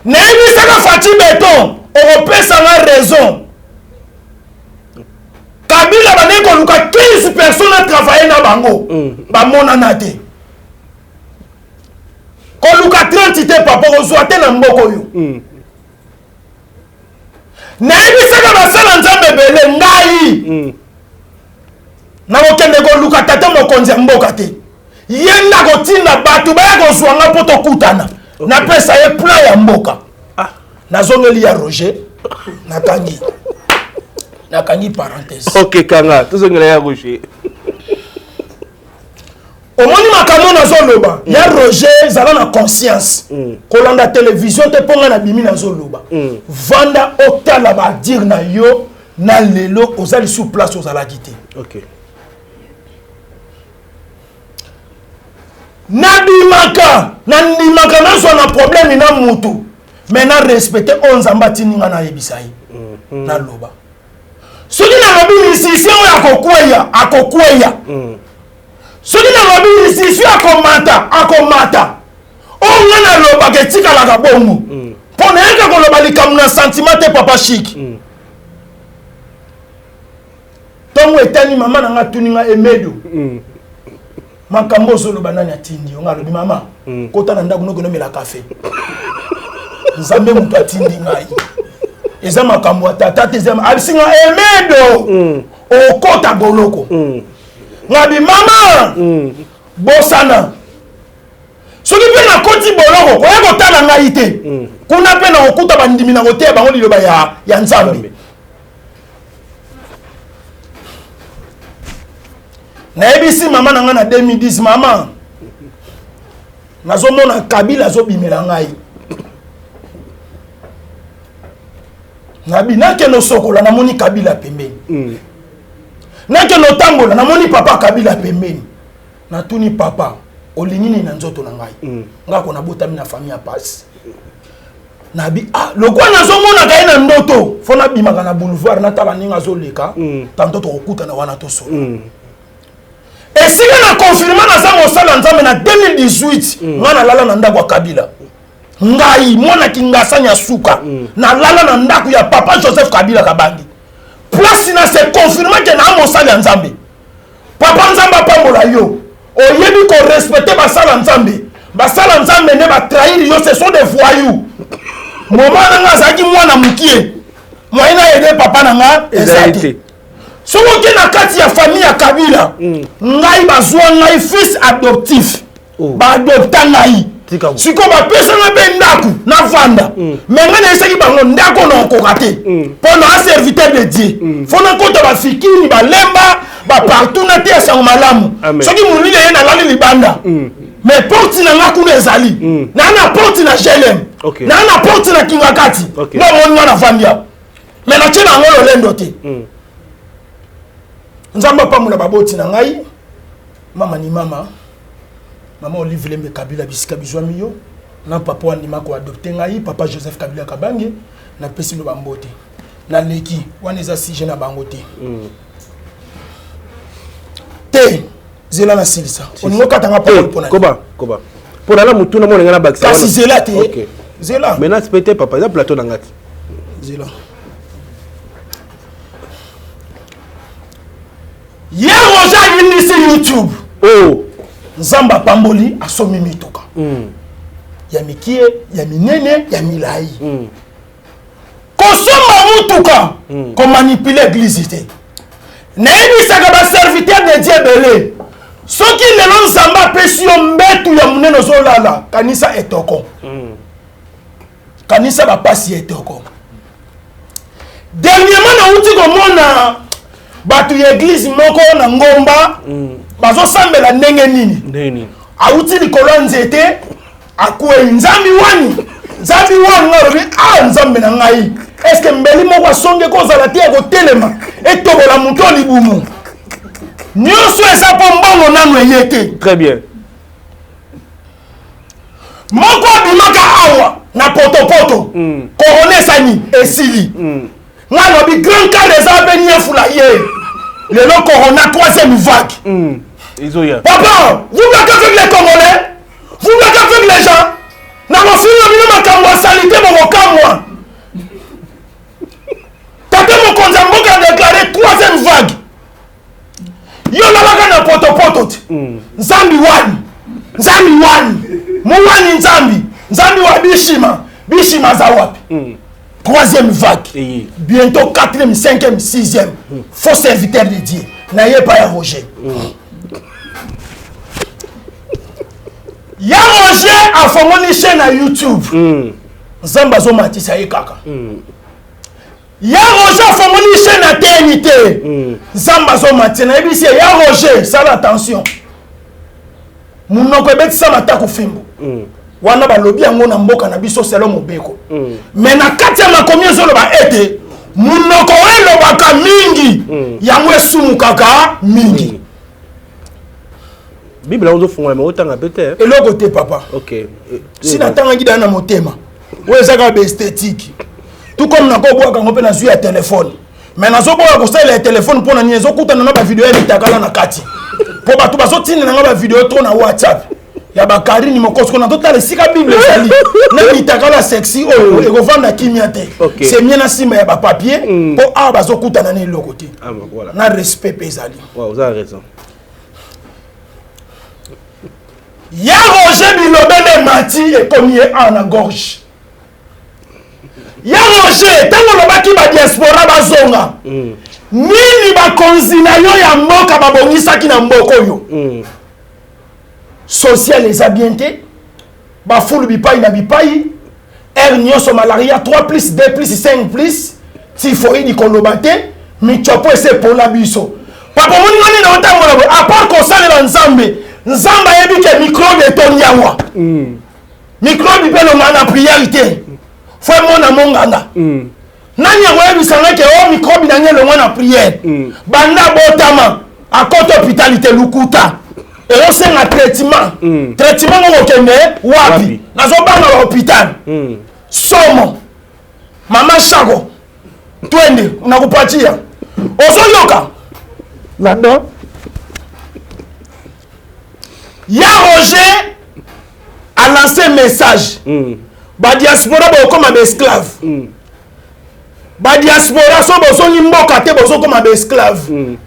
Nayebisaka Fatshi Béton, okopesanga raison, Kabila bandeki koluka 15 personnes atravaille na bango, bamonana te. Koluka 30 te, papa, kozwa te na mboka oyo. Nayebisaka basala Nzambe ebele, ngai nakokende koluka tata mokonzi ya mboka te, ye nde akotinda bato baya kozwa nga mpo tokutana, napesa ye plan ya mboka. Nazongeli ya Roger, nakangi parenthèse. Ok, kanga, tozongela ya Roger. Omoni makambo nazoloba mm. ya Roger, zala na conscience mm. Kolanda télévision te mpo ngai nabimi nazoloba mm. Vanda otala badire na yo na lelo oza lisusu place ozalaki te. Okay. Nabimaka, nandimaka nazwa na problème na mutu, mais na respecte oyo Nzambe atindi ngai nayebisa ye. Naloba soki nalobi musicien oyo akokweya, akokweya. Soki nalobi musicien akomata, akomata. Oyo ngai nalobaka etikalaka bongo. Mpo nayaka koloba likambo na sentiment te, papa Chic. Ntongo etani, mama na ngai atuni ngai: "Emedo, makambo ozoloba, nani atindi yo?" Ngai alobi: "Mama, kota na ndako, noki nomela kafe. Nzambe moto atindi ngai, eza makambo ya tata te." Eza abisi nga: "Emedo, okota boloko." Ngabi: "Mama, bosana. Soki mpe nakoti boloko, koya kotala ngai te. Kuna mpe nakokuta bandimi, na koteya bango liloba ya Nzambe." Nayebisi mama na ngai na 2010: "Mama, nazomona Kabila azobimela ngai." Nabi nakende osokola, namoni Kabila pembeni. Nakende otambola, namoni papa Kabila pembeni. Natuni: "Papa, olingi nini na nzoto na ngai?" Ngai ko nabotami na famille ya pasi. Nabi: "Ah, lokwa nazomonaka ye na ndoto, fo nabimaka na boulevard, natala ndenge azoleka. Tanto tokokutana wana, tosolo." Esika na confirma naza mosala Nzambe na 2018. Ngai nalala na ndako ya Kabila. Ngai mwana Kingasani ya suka, nalala na ndako ya papa Joseph Kabila Kabangi. Place na se confirme ke naa mosali ya Nzambe. Papa, Nzambe apambola yo. Oyebi korespecte basala Nzambe. Basala Nzambe nde batrahir yo, ce sont des voyous. Moma na nga azalaki mwana mokie, moyen na aider papa na nga eza te. Soki oke na kati ya famille ya Kabila, ngai bazwa ngai fils adoptif. Baadopta ngai. Sikoyo bapesanga mpe ndako navanda, mais ngai nayesaki bango ndako na okoka te, mpo na serviteur de Dieu, fo nakota bafikini, balemba, bapartout na te ya sango malamu. Soki molili eye, nalali libanda, mais porte na nga kuna ezali naa na porte na GLM, naa na porte na Kingakati. Nde omoni nga navandi awa, mais natie na yango lolendo te. Nzambe apambola baboti na ngai, mama ni mama, mama Olive Lembe Kabila bisika bizwami yo, na papa oyo andima koadopte ngai, papa Joseph Kabila Kabange. Napesi no bambote. Naleki wana, eza sujet na bango te. Te, zela nasilisa. Olingi okatanga parole mpona? Koba, koba, mpo nala motuna mona ngai na bakisa. Kasi zela te, zela. Menace pe te, papa, eza plateau na nga te. Zela. Ye Roger ayindisi YouTube. Oh. Nzambe apamboli, asomi mituka ya mikie, ya minene, ya milai. Kosomba mutuka, komanipule église te. Nayebisaka baserviteur de Dieu ebele: soki lelo Nzambe apesi yo mbetu ya monene ozolala, kanisa etoko, kanisa bapasi ya etoko. Dernièrement nauti komona bato ya église moko na ngomba bazosambela ndenge nini. Awuti likolo ya nzete, akwei: "Nzambi wani, Nzambi wani!" Ngai alobi: "A Nzambe na ngai, est-ce mbeli moko asongi kozala te ya kotelema etobola moto libumu?" Nyonso eza mpo mbongo nanu eye te. Très bien. Moko abimaka awa na potopoto, corona esani esili. Ngai alobi: "Grand cadre eza mpe niefula ye." Lelo corona troisième vague. Ezoya. Papa, vous blaguez avec les Congolais, vous blaguez avec les gens. Nakofinga bino makambo ya salite, bokokamwa. Tata mokonzi ya mboka adeklare troisième vague, yo olalaka na potopoto te. Nzambi wani, Nzambi wani, muwani Nzambi, Nzambi wa bishima bishima aza wapi? Troisième vague, bientôt quatrième, cinquième, sixième. Faux serviteur de Dieu, naye pa ya Roger. Ya Roger afongoli chaîne na YouTube, Nzambe azomatisa ye kaka. Ya Roger afongoli chaîne na TNT, Nzambe azomatisa. Nayebisi ye: "Ya Roger, sala attention." Munoko ebetisa mataku fimbu. Wana balobi yango na mboka na biso selon mobeko. Mais na kati ya makomi ezoloba ete munoko oyo elobaka mingi yango esumukaka mingi. Bible yango ozofungola me otanga mpe te. Eloko te papa. Ok. Si natangaki daya na motema oyo eza kaka baesthétique tout comme nakobwaka yango mpe nazwi ya telefone mais nazoboya kosalela ya telefone mpo na nini ezokutana na bavideo ya mitakala na kati mpo bato bazotinda na nga bavideo trop na whatsapp ya bakarine mokosko nazotala esika bible ezali na mitakala sexy oyo ekovanda kimia te. Ok. C'est mieux na nsima ya bapapier mpo awa bazokutana na eloko te. Ah, bon, voilà. Na respect mpe ezali. Ouais, oza na raison. Ya Roger bilobele mati ekomi ye awa na gorge. Ya Roger, ntango olobaki badiaspora bazonga, nini bakonzi na yo ya mboka babongisaki na mboka oyo? Social eza bien te, bafulu bipai na bipai, aire nyonso malaria 3 plus 2 plus 5 plus typhoïde koloba te, michopo ese epola biso. Papa omoni nga nini otambola boye, à part kosalela Nzambe, Nzambe ayebi ke microbe etondi awa. Microbe mpe elonga na prière te, fo emona monganga. Nani akoyebisa nga ke o microbe na ngai elongwa na prière? Banda botama akota hôpital te, lukuta. Ezosenga traitement. Traitement ngo kokende wapi? Wapi? Nazobanga ba hôpital. Somo mama Shako, twende nakupatia ozoyoka. Nado. Ya Roger a lancé message. Badiaspora bokoma baesclave. Badiaspora so bozongi mboka te, bozokoma baesclave.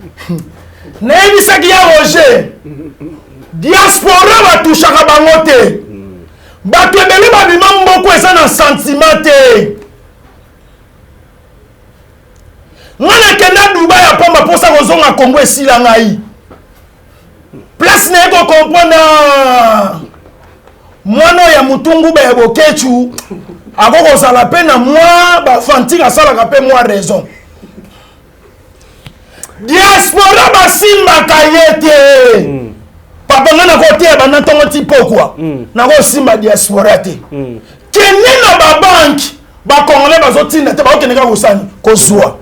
Nayebisaki ya Roger, diaspora batushaka bango te. Bato ebele babima mboko eza na sentiment te. Nga nakenda Dubai ya pamba, mposa kozonga Kongo esila ngai. Place na ye kocomprendre mwana oyo ya mutunguba ya Bokechu akoki kozala mpe na mwa bafantike, asalaka mpe mwa raison. Diaspora basimbaka ye te. Papa, ngai nakoteya banda ntongo ti pokwa, nakosimba diaspora te. Kende na babanke, bacongolais bazotinda te, bakokende kaka kosani kozwa.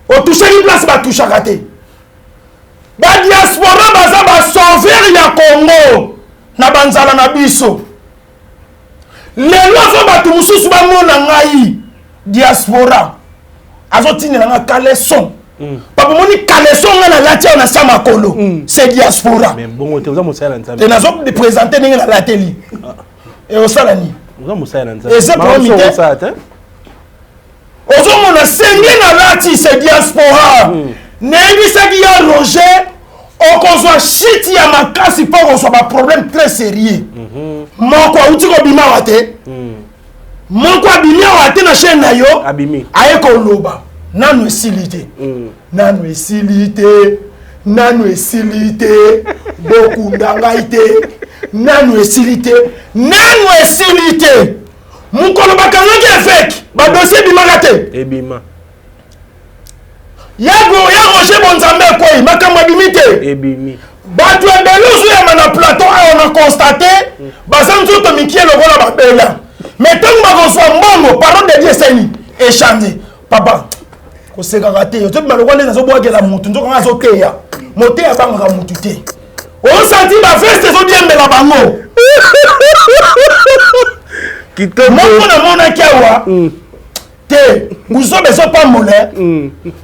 Otushaki place batushaka te. Badiaspora baza basauveur ya Congo na banzala na biso. Lelo azo bato mosusu bamona ngai diaspora azotindela nga caleçon. Papa omoni caleçon nga nalati awa na sa makolo, c'est diaspora. Mais bongo te, oza mosala na Nzambe. Te, nazoprésente ndenge nalateli, eosala nini? Oza mosala na Nzambe. Eza Makambo problème te. mosusu okosala te. Ozomona senge nalati, c'est diaspora. Nayebisaki ya Roger, okozwa shiti ya makasi mpo okozwa baproblème très sérieux. Moko awuti kobima awa te, moko abimi awa te na chaîne na yo. Abimi. Aye koloba nanu esili te, nanu esili te, nanu esili te, bokunda ngai te, nanu esili te, nanu esili te. Mokolo bakangaki évêque, badossier ebimaka te. Ebima. Ya ya Roger Bonzambe ekwei, makambo ebimi te. Ebimi. Bato ebele ozoyamba na plateau awa, na constate baza nzoto mikie lokola babela, mais ntango bakozwa mbongo, parole de Dieu esali échange. Papa, kosekaka te, ozobima lokola nde nazobwakela mutu, nzokanga azoteya moteya abangaka mutu te. Osanti baveste ezodiembela bango. Kitoko. Moko namonaki awa te, buzoba ezopambola.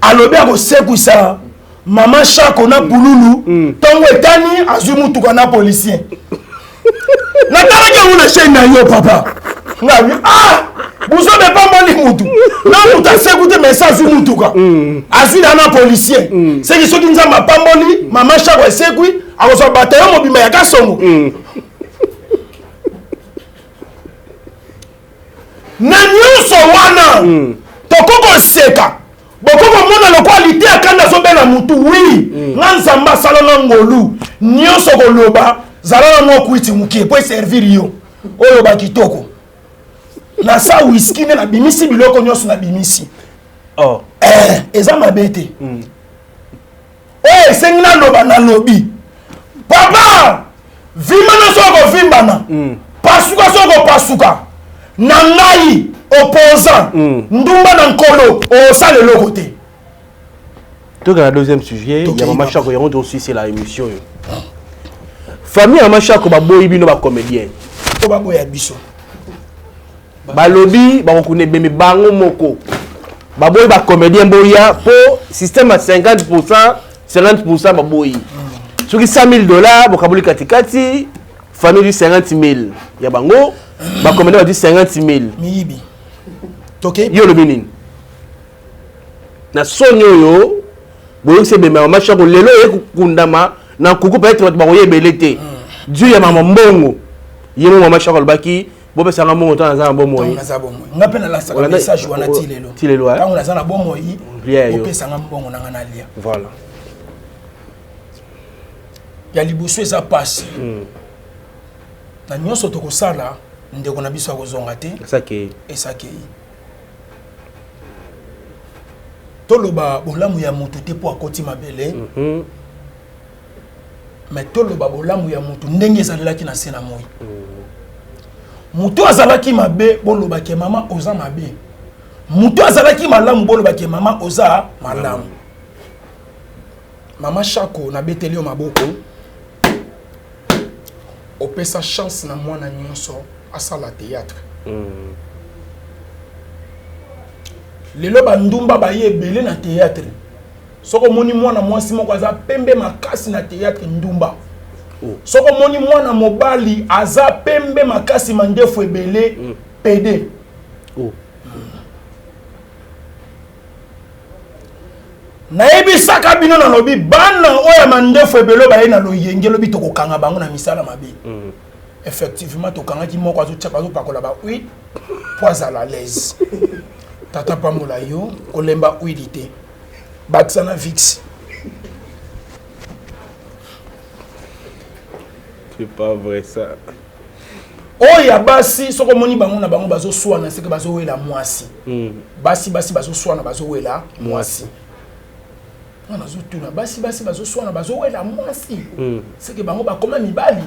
Alobi akosekwisa mama Shako na pululu. Ntongo etani, azwi mutuka na policier. Natalaki yango na chaîne na yo papa. Ngabi ah, buzoba epamboli mutu na mutu aseku te, mais azwi mutuka, azwi na na policier. Seki soki Nzambe apamboli mama Shako esekwi, akozwa bataillon mobimba ya Kasongo. Na nyonso wana toko koseka, boko komona lokola liteya kanda azobela mutu. Wi, nga Nzambe asalanga ngolu nyonso koloba, zala na mwa kwiti mokie po eservir yo oyo kitoko na sa whisky nde nabimisi biloko nyonso nabimisi. Oh. Eh, eza mabe te. Oyo esengi naloba, nalobi. Papa, vimbana soki okovimbana, pasuka soki okopasuka, na ngai opposant, ndumba na nkolo, osala eloko te. Toka na deuxième sujet ya Mama Shako, yango tosisela émission oyo. Famille ya Mama Shako baboyi bino bacomédien. Po baboya biso. Balobi bakokunda ebembe bango moko. Baboyi bacomédien boya po système ya 50%, 50% baboyi. Soki 100 000 $, bokaboli katikati, famille du 50 000 ya bango, bacomédien badi 50 000. Miyibi. Toke. Yo olobi nini na soni oyo boyokisi ebembe ya Mama Shako lelo oye kokundama na nkuku? Peut-être bato bakoya ebele te. Dieu ya mama mbongo ye mo Mama Shako alobaki bopesanga mbongo ntango naza na bomoi. Naza bomoi, nga mpe nalasaka message wana ti lelo. Ti lelo. Ntango naza na bomoi, opesanga mbongo nanga nalia. Voilà. Ya liboso, eza pasi na nyonso tokosala. Ndeko na biso akozonga te. Esakei. Esakei. Toloba bolamu ya motu te mpo akoti mabele, mais toloba bolamu ya motu ndenge ezalelaki na se na moi. Motu azalaki mabe, bolobake mama oza mabe. Motu azalaki malamu, bolobake mama oza malamu. Mama Shako, nabeteli yo maboko. Opesa chance na mwana nyonso asala théâtre. Lelo bandumba baye ebele na théâtre. Soki omoni mwana mwasi moko aza pembe makasi na théâtre, ndumba. Soki omoni mwana mobali aza pembe makasi, mandefu ebele, pédé. Nayebisaka bino, nalobi bana oyo ya mandefu ebele baye na loyenge, elobi tokokanga bango na misala mabe. Effectivement, tokangaki moko, azotiaka, azopakola ba huile po azala à l'aise. Tata pambola yo, kolemba huile te, bakisa na Vicks. C'est pas vrai, ça. Oyo ya basi, soki omoni bango na bango bazoswana, seke bazowela mwasi. Basi basi bazoswana, bazowela mwasi. Nga nazotuna, basi basi bazoswana, bazowela mwasi, seke bango bakoma mibali.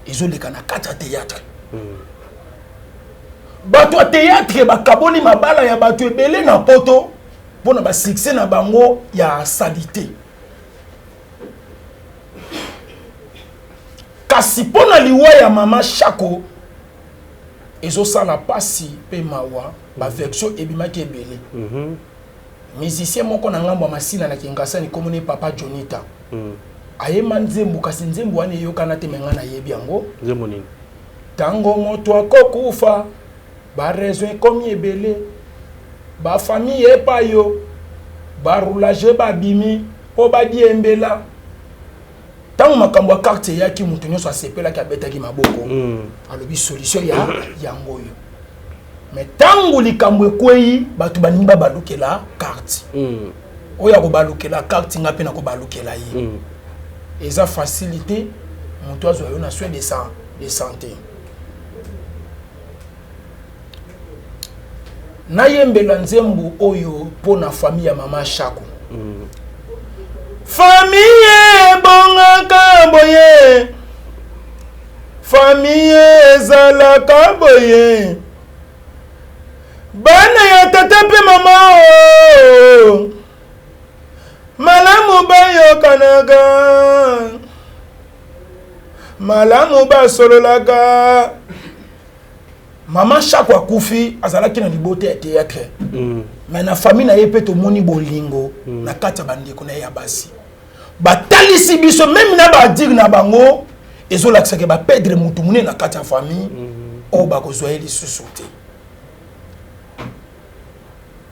Ezoleka na kati ya théâtre. Bato ya théâtre bakaboli mabala ya bato ebele na poto mpona basuccès na bango ya saleté. Kasi mpo na liwa ya Mama Shako, ezosala mpasi mpe mawa. Baversion ebimaki ebele. Musicien moko na ngambo ya Masina na Kingasani, komoni papa Jonita, ayemba nzembo, kasi nzembo wana eyokana te, me ngai nayebi yango. Nzembo nini? Ntango moto akokufa, baraison ekomi ebele. Bafamille epai yo baroulage babimi mpo badiembela. Ntango makambo ya carte eyaki, moto nyonso asepelaki, abetaki maboko, alobi solution ya yango oyo. Mais ntango likambo ekwei, bato balingi babalukela carte. Oyo akobalukela carte, nga mpe nakobalukela ye. Eza facilité, moto azwa yo na soin de santé. Nayembela nzembo oyo mpo na famille ya Mama Shako. Famille ebongaka boye, famille ezalaka boye, bana ya tata mpe mama o malamu bayokanaka malamu, basololaka. Mama Shako akufi, azalaki na libota ya théâtre, mais na famille na ye mpe tomoni bolingo na kati ya bandeko na ye ya basi. Batalisi biso même na badire na bango, ezolakisaka baperdre motu monene na kati ya famille oyo bakozwa ye lisusu te.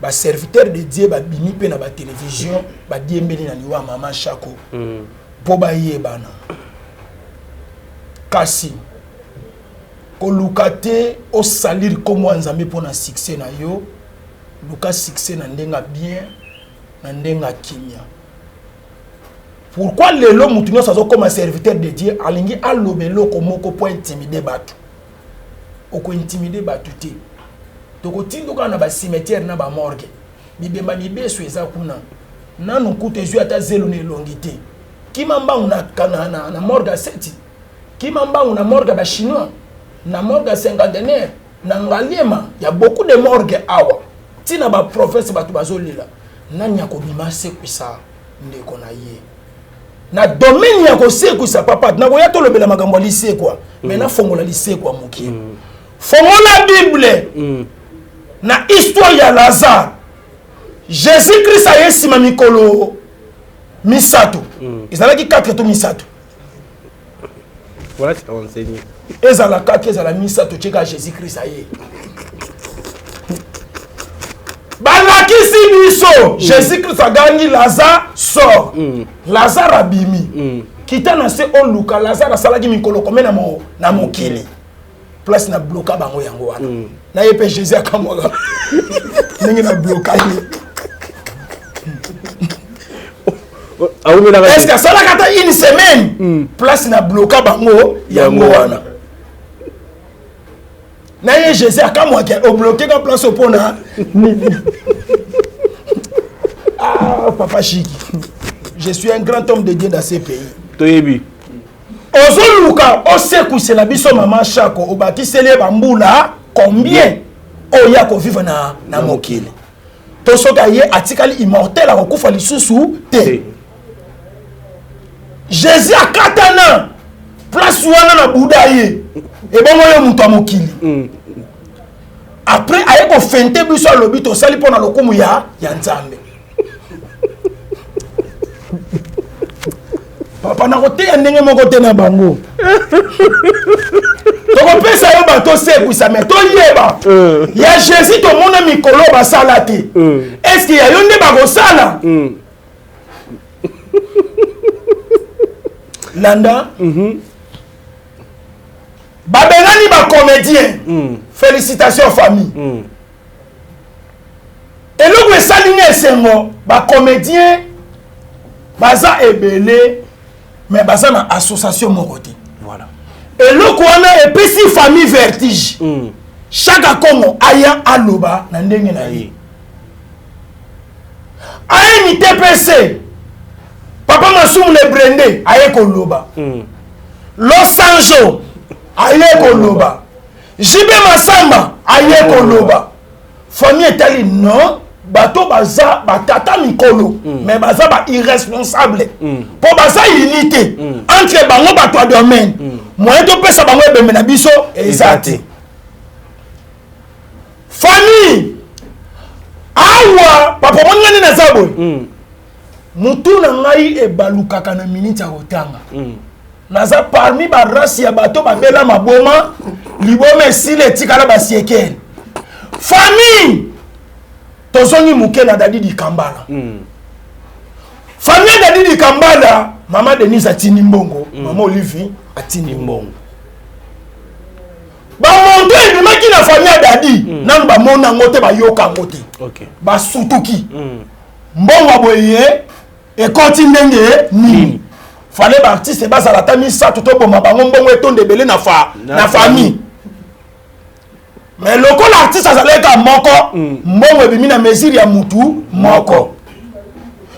Baserviteur de Dieu babimi mpe na batelevizio, badiembeli na liwa ya Mama Shako mpo bayebana. Kasi koluka te osalire nkombo ya Nzambe mpo na succès na yo. Luka succès na ndenge ya bien, na ndenge ya kimia. Pourquoi lelo motu nyonso azokoma serviteur de Dieu, alingi aloba eloko moko mpo intimider bato? Okointimider bato te. Tokotinda kaka na bacimetière na bamorgue, bibemba mibeso eza kuna, nanu kutu ezwi ata zelo na elongi te. Kima mbangu na, na, na, na morgue ya seti, kima mbangu na morgue ya bachinois, na morgue ya cinquantenaire, na Ngaliema, ya beaucoup de morgue awa ntina baprovince, bato bazolela. Nani akobima asekwisa ndeko na ye na domaine ya kosekwisa? Papa, nakoya tolobela makambo ya lisekwa, me nafongola lisekwa mokie. Fongola Bible na histoire ya Lazare. Jésus Christ aye nsima mikolo 3, ezalaki 4 to 3. Voilà, c'est enseigné. Ezala 4, ezala 3, tieka. Jésus Christ aye, balakisi biso Jésus Christ agangi: "Lazare, sort!" Lazare abimi. Kita na se, oluka Lazare asalaki mikolo kome na, mo, na mokili. Place na bloka bango yango wana. Na ye mpe Jésus akamwaka ndenge na bloka ye. Awumelaka. Est ce que asalaka ata une semaine? Place na bloka bango yango wana. Na ye Jésus akamwaki: "Obloke ka place mpona nini?" Ah, papa Chiki, je suis un grand homme de Dieu dans ce pays. Toyebi. Ozoluka osekwisela biso mama Shako, obakiseli ye bambula combien oyo akovivre na mokili? To soki aye atikali immortel, akokufa lisusu te. Jésus akatana place wana na buda ye, ebongo ye moto ya mokili. Après aye kofente biso, alobi tosali mpo na lokumu ya Nzambe. Papa, nakoteya ndenge moko te na bango. Tokopesa yo bato osekwisa, me toyeba ya Jésus. Tomona mikolo basala te, est-ce ya yo nde bakosala? Landa, babengani bacomédien. Félicitation famille. Eloko esali nga esengo, bacomédien baza ebele, mais baza na association moko te. Eloko wana epesi famille vertige. Chaque Congo aya aloba na ndenge na ye. Aye ni TPC, papa Masumu le Brende aye koloba, Losanjo aye koloba, Jibe Masamba aye koloba. Famille etali non, bato baza batata mikolo, mais baza bairresponsable mpo baza unité entre bango. Bato ya domaine, moyen topesa bango ebembe na biso eza te. Famille awa, papa, omoni nga nde naza boye, motu na ngai ebalukaka na miniti ya kotanga. Naza parmi barasi ya bato babela maboma, liboma esila, etikala basiekele. Famille, tozongi moke na Dadi Dikambala. Famille ya Dadi Dikambala, mama Denise atindi mbongo, mama Olivi atindi mbongo. Bamonto ebimaki na famille ya Dadi, nanu bamona yango te, bayoka yango te. Basutuki mbongo ya boye ekoti ndenge nini? Fale baartiste bazala ata 3, toboma bango, mbongo etonda ebele na famille. Mais lokola artiste azalaki kaka moko, mbongo ebimi na mesure ya mutu moko.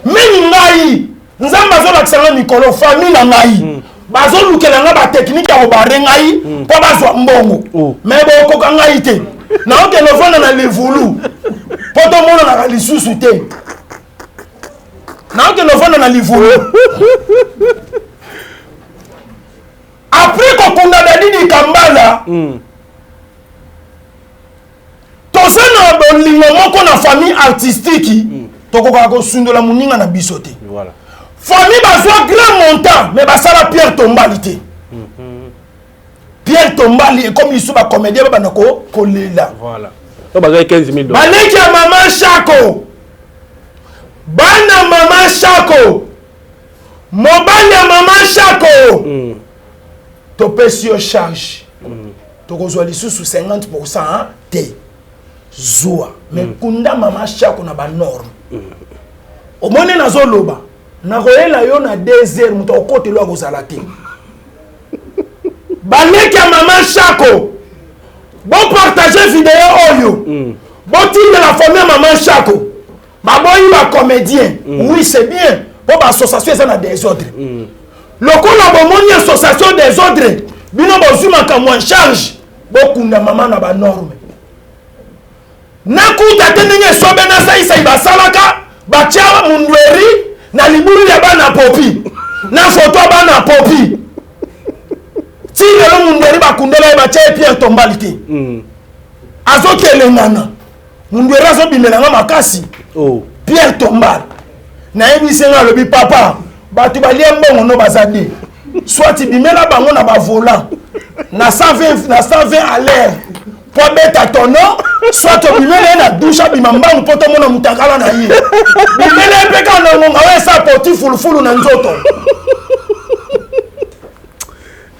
Mingi ngai, Nzambe azolakisa nga mikolo, famille na ngai bazolukela nga batechnique ya kobare ngai mpo bazwa mbongo. Mais bokoka ngai te. Naokende ofanda na livulu mpo tomonanaka lisusu te. Naokende ofanda na livulu. Après kokunda Dadi Dikambala, toza na bolingo moko na famille artistique, tokokaka kosundola moninga na biso te. Famille bazwa grand montant, mais basala Pierre Tombali te. Pierre Tombali ekomi lisusu, bacomédien babanda kolela. Voilà. To bazwaki 15 000 $. Baleki ya mama Shako, bana mama Shako, mobali ya mama Shako, topesi yo charge. Tokozwa lisusu 50 te, zwa, mais kunda mama Shako na banorme. Omoni, nazoloba, nakoyela yo na 2 heures, moto akokotelo akozala te. Baleki ya mama Shako, bopartage video oyo, botindela famille ya mama Shako. Baboyi bacomédien, oui, c'est bien. Mpo baassociation eza na desordre. Lokola bomoni association desordre, bino bozwi makambo en charge, bokunda mama na banorme. Nakuta te ndenge esobe na saisai basalaka, batia mundweri na libulu ya bana popi na foto ya bana popi. Ti lelo mundweri bakundela ye, batia ye pierre tombale te. Azotelengana, mundweri azobimela nga makasi. Oh. Pierre tombale, nayebisi nga, alobi: "Papa, bato balia mbongo no baza de soit bimela bango na bavolant na 120, na 120 à l'heure po abeta tono, soit obimela ye na douche, abima mbangu mpo tomona mutakala na ye. Bimela ye mpe kaka na ngonga oyo esa poti fulufulu na nzoto."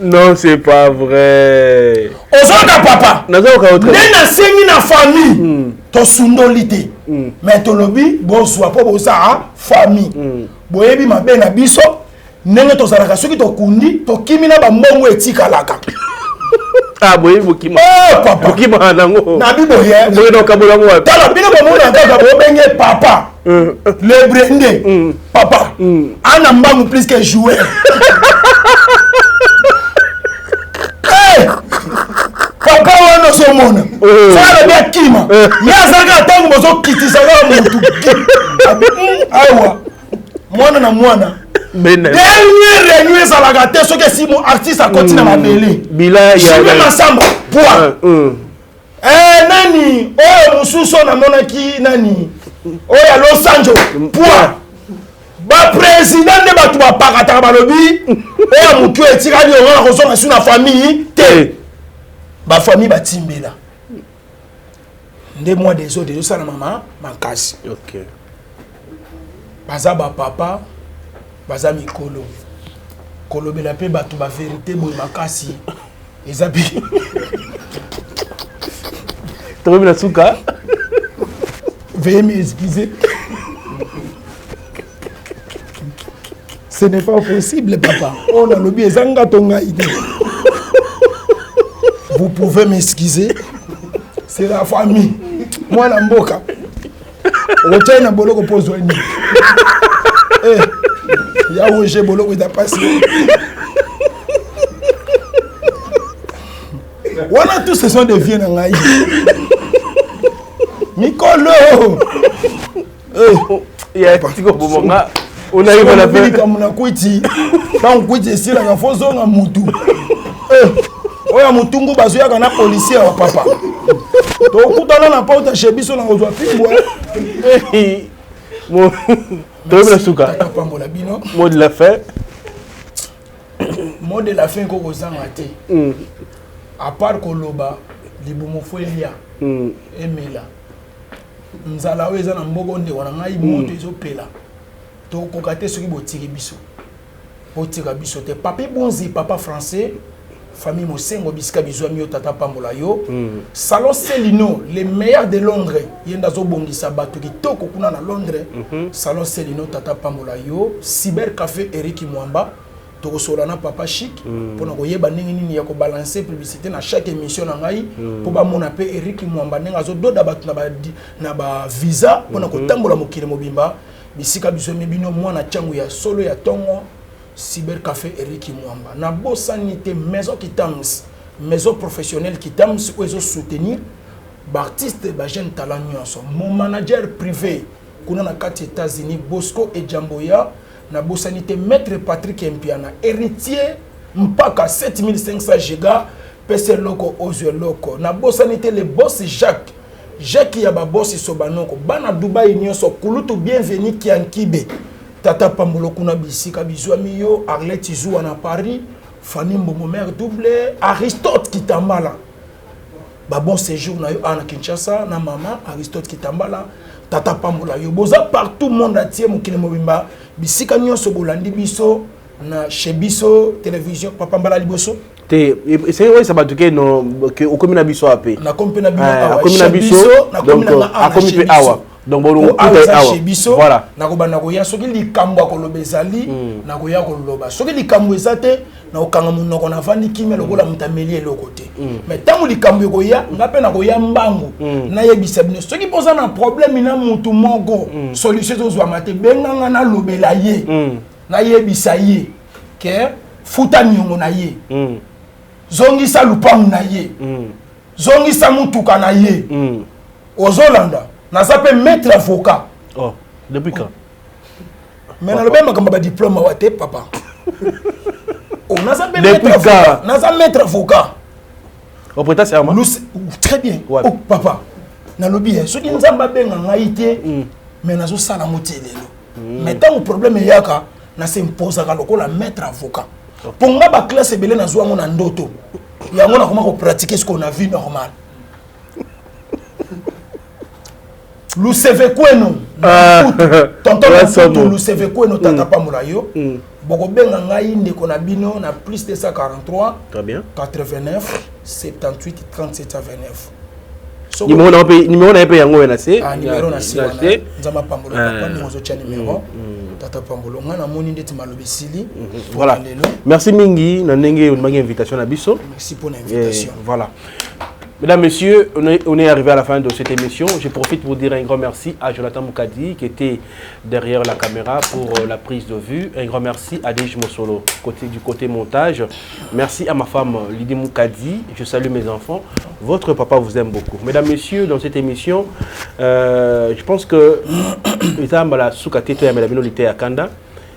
Non, c'est pas vrai. Ozoyoka, papa? Nazoyoka yo très Nde nasengi na famille, tosundoli te, mais tolobi bozwa mpo boza famille, boyebi mabe na biso ndenge tozalaka. Soki tokundi, tokimi na bambongo etikalaka. Ah, boyebi bokima. Oh, papa. Bokima nango. Nabi boye. Boye na okabola yango wapi? Tala, bino bomona kaka bobenge papa le brende, papa ana mbangu plus que joueur. Hey! Papa wana ozomona, so alobi akima, ye azalaka ntango bozokitisa kaka motu. Awa mwana na mwana, dernier réunion ezalaka te soki esi mo artiste akoti na mabele. Bila Jimé Masamba poa. Eh, nani oyo mosusu oyo namonaki, nani oyo ya Los Angeles poa, baprésident nde bato bapakataka, balobi oyo motu etikali onga na kozonga su na famille te. Bafamille batimbela nde mwa désordre ezosala mama makasi. Baza bapapa, baza mikolo, kolobela mpe bato bavérité boye makasi eza mpe Tokomi na suka. Veuillez m'excuser. Ce n'est pas possible, papa. On a lobi ezanga to ngai te. Vous pouvez m'excuser. C'est la famille. Mwana mboka. Okotyai na boloko mpo ozwa nini? Eh, ya Roger, boloko eza pasi wana. Tous ce sont des vieux na ngai mikolo. Ya tiko bomonga, on arrive à la fin. Likambo na kwiti, ntango kwiti esilaka, fo zonga mutu. Eh, oyo ya motungu bazoyaka na policier ya papa, tokutana na porte chez biso na kozwa fimbu. Toyebi na suka. Pambola bino. Mot de la fin. Mot de la fin ekokozanga te, à part koloba libumu fo elia, emela. Nzala oyo eza na mboka, ndeko na ngai, moto ezopela, tokoka te soki botiki biso. Botika biso te. Papi Bonzi, papa français, famille Mosengo bisika bizwami yo, tata pambola yo. Salon Celino, le meilleur de Londres, ye nde azobongisa bato kitoko kuna na Londres. Salon Celino, tata pambola yo. Cyber Café Eric Mwamba, tokosola na papa Chic mpona koyeba ndenge nini ya kobalancer publicité na chaque émission na ngai, mpo bamona mpe Eric Mwamba ndenge azododa bato na bavisa mpona kotambola mokili mobimba. Bisika bizomi bino, mwana ntiango ya solo ya ntongo, Cyber Café Eric Mwamba. Nabosani te Maison Kitams, maison professionnelle Kitams oyo ezosoutenir baartiste, bajeune talent nyonso. Mon manager privé kuna na kati États-Unis, Bosco Ejamboya. Nabosani te maître Patrick Mpiana, héritier mpaka 7500 giga, pesa eloko, ozwa eloko. Nabosani te le boss Jacques, Jacques ya babosi Sobanoko, bana Dubai nyonso, kulutu Bienvenu Kiankibe, tata pambolo kuna bisika bizwami yo, Arlette Zuwa na Paris, Fanny Mbongo, mère double, Aristote Kitambala, babon séjour na yo awa na Kinshasa na mama Aristote Kitambala, tata pambola yo. Boza partout, monde entier, mokili mobimba, bisika nyonso bolandi biso na chez biso télévision. Papa, mbala liboso. Te, esengeli oyesa bato ke no ke okomi na biso awa mpe. Nakomi mpe na bino awa. Akomi na Chez biso. Nakomi Donc na nga awa na akomi chez mpe biso. awa. Donc bolongo awa chez biso voilà. Nakobanda koya soki likambo ya koloba ezali mm. Nakoya koloba soki likambo eza te, nakokanga monoko, navandi kimia lokola moto ameli eloko te mm. Mais ntango likambo ekoya, nga mpe nakoya mbangu mm. Nayebisa bino soki mpoza na problème na mutu moko mm. Solution ezozwama te, benganga nalobela ye mm. Nayebisa ye ke futa niongo na ye mm. Zongisa lupangu na ye mm. Zongisa mutuka na ye mm. Ozolanda, naza mpe maître avocat. Oh, depuis quand? Mais nalobi makambo ya badiplôme awa te, papa. Oh, naza mpe maître avocat, naza maître avocat. Oprêta serment? Très bien. Ouais. Oh, papa, nalobi ye soki Nzambe abenga ngai te mm. Mais nazosala yango te lelo mm. Mais ntango problème eyaka, nasemposaka lokola maître avocat mpo nga baclasse ebele nazwa yango na ndoto, yango nakoma kopratike sikoyo na vie normale. Luseve kweno tonton Mputu, Luseve kweno, tata pambola yo. Bokobenga ngai ndeko na bino na plus 243 Très bien. 89 78 37 29. Numéro na mpe, numéro na ye mpe yango oyo na se. Ah, numéro na se wana. Nzambe apambola papa ndenge ozotya numéro. Tata pambolo, ngai namoni ndeti maloba esili. Voilà. Lelo. Merci mingi na ndenge ondimaki invitation na biso. Merci pour l'invitation. Et voilà. Mesdames, Messieurs, on est arrivé à la fin de cette émission. Je profite pour dire un grand merci à Jonathan Moukadi qui était derrière la caméra pour la prise de vue. Un grand merci à Dej Mosolo du côté montage. Merci à ma femme Lydie Moukadi. Je salue mes enfants. Votre papa vous aime beaucoup. Mesdames, Messieurs, dans cette émission, je pense que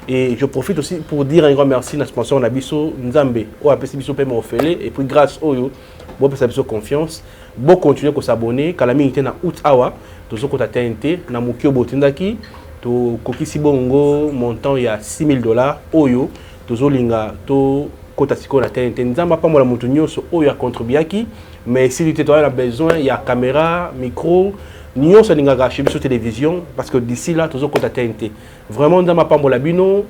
et je profite aussi pour dire un grand merci à sponsor na biso Nzambe oyo apesi biso pe ofele et puis grâce oyo bopesa biso confiance, bo continuer ko s'abonner. Kala mingi te na août awa tozokota TNT na moki oyo botindaki, tokokisi bongo montant ya 6000 $ oyo tozolinga tokota sikoyo na TNT. Nzambe apambola moto nyonso oyo acontribuaki, mais esili te, toza na besoin ya caméra, micro, nyonso alingaka chez biso télévision, parce que d'ici là tozokota TNT. Vraiment, Nzambe apambola bino.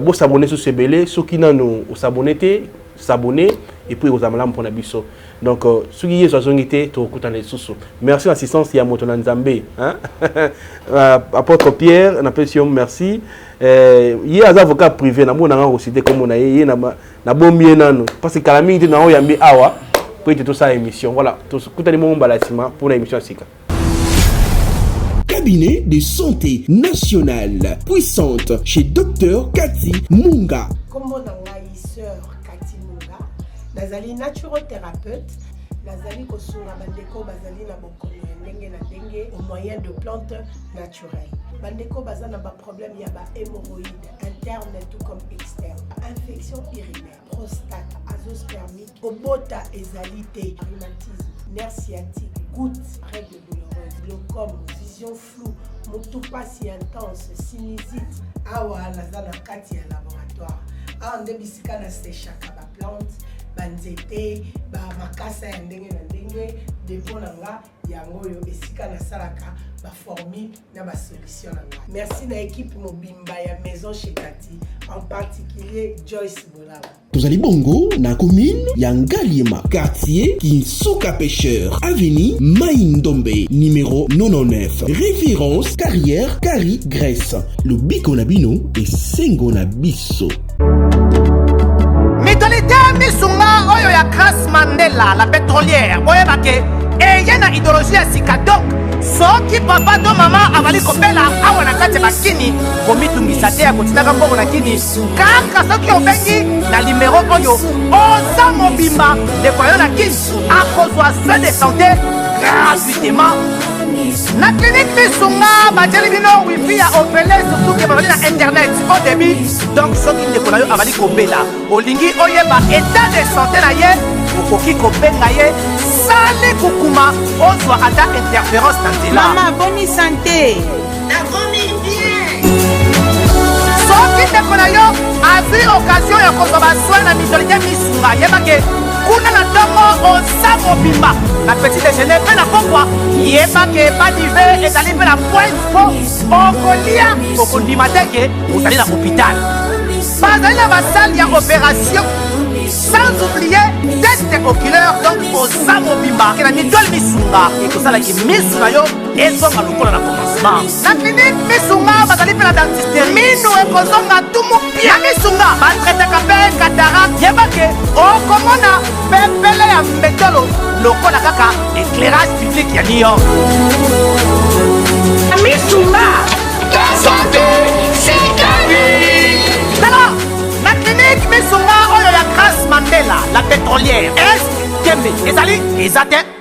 Bosabonner susu ebele. Soki nano osabonner te, s'abonner et puis kozala malamu mpona biso. Donc soki Yesu azongi te, tokokutana lisusu. Merci na assistance ya moto na Nzambe, hein? Apôtre Pierre, napesi yo merci. Ye aza avocat privé, namona nga kociter kombo na ye, ye nabombi ye nano parce que kala mingi te na oyambi awa po ete tosala émission. Voilà, tokutani mongo mbala ya nsima mpona émission ya sika. Cabinet de santé nationale puissante chez Dr Cathy Munga. Kombo na ngai sœur Cathy Munga, nazali naturothérapeute, nazali kosunga bandeko bazali na bokono ya ndenge na ndenge au moyen de plantes naturelles. Bandeko baza na baproblème ya bahémorroïde interne tout comme externe, infection urinaire, prostate, azoospermique, kobota ezali te, rhumatisme, nerf sciatique, goutte, règle douloureuse, glaucome, vision floue, motu pasi intense, sinusite. Awa naza na kati ya laboratoire, awa nde bisika nasechaka baplante, banzete, bamakasa ya ndenge na ndenge. Dépôt na nga yango oyo, esika nasalaka baformule na basolution na ngai. Merci na équipe mobimba ya Maison chez Kati, en particulier Joyce Bolaba. Tozali bongo na commune ya Ngaliema, quartier Kinsuka Pêcheur, avenue Mai Ndombe, numéro 99, référence Carrière Kari Grèce. Lobiko na bino esengo na biso. Mutualité Misunga oyo ya Grace Mandela la pétrolière, boyeba ke eye na idéologie ya sika. Donc soki papa to mama azali kobela awa na kati ya bakini, komitungisa te ya kotindaka mbongo na kini. Kaka soki obengi na nimero oyo, oza mobimba, ndeko yo na kini akozwa soin de santé gratuitement na clinique Misunga. Batieli bino wifi ya ofele, surtout ke bazali na internet au débit. Donc soki ndeko na yo azali kobela, olingi oyeba état de santé na ye, okoki kobenga ye sale kukuma, ozwa ata interférence na nzela. Mama, boni santé? Nakomi bien. Soki ndeko na yo azwi occasion ya kozwa basoin na mutualité Misunga, yeba ke kuna na ntongo oza mobimba, na petit déjeuner mpe na pokwa. Yeba ke badive ezali mpe na pointe mpo okolia, okondima te ke ozali na hôpital. Bazali na basale ya opération. Sans oublier test oculaire, donc oza mobimba ke na mitoile misunga ekosalaki misu na yo ezonga lokola na commencement. Na clinique misunga bazali mpe na dentiste, minu ekozonga tumu pia. Na misunga batraitaka mpe cataracte. Yeba ke okomona pepele ya mbetolo lokola kaka éclairage public ya New York. Misunga santé, c'est la vie. Tala na clinique misunga oyo ya Grace Mandela la pétrolière. Est tembe ezali eza te.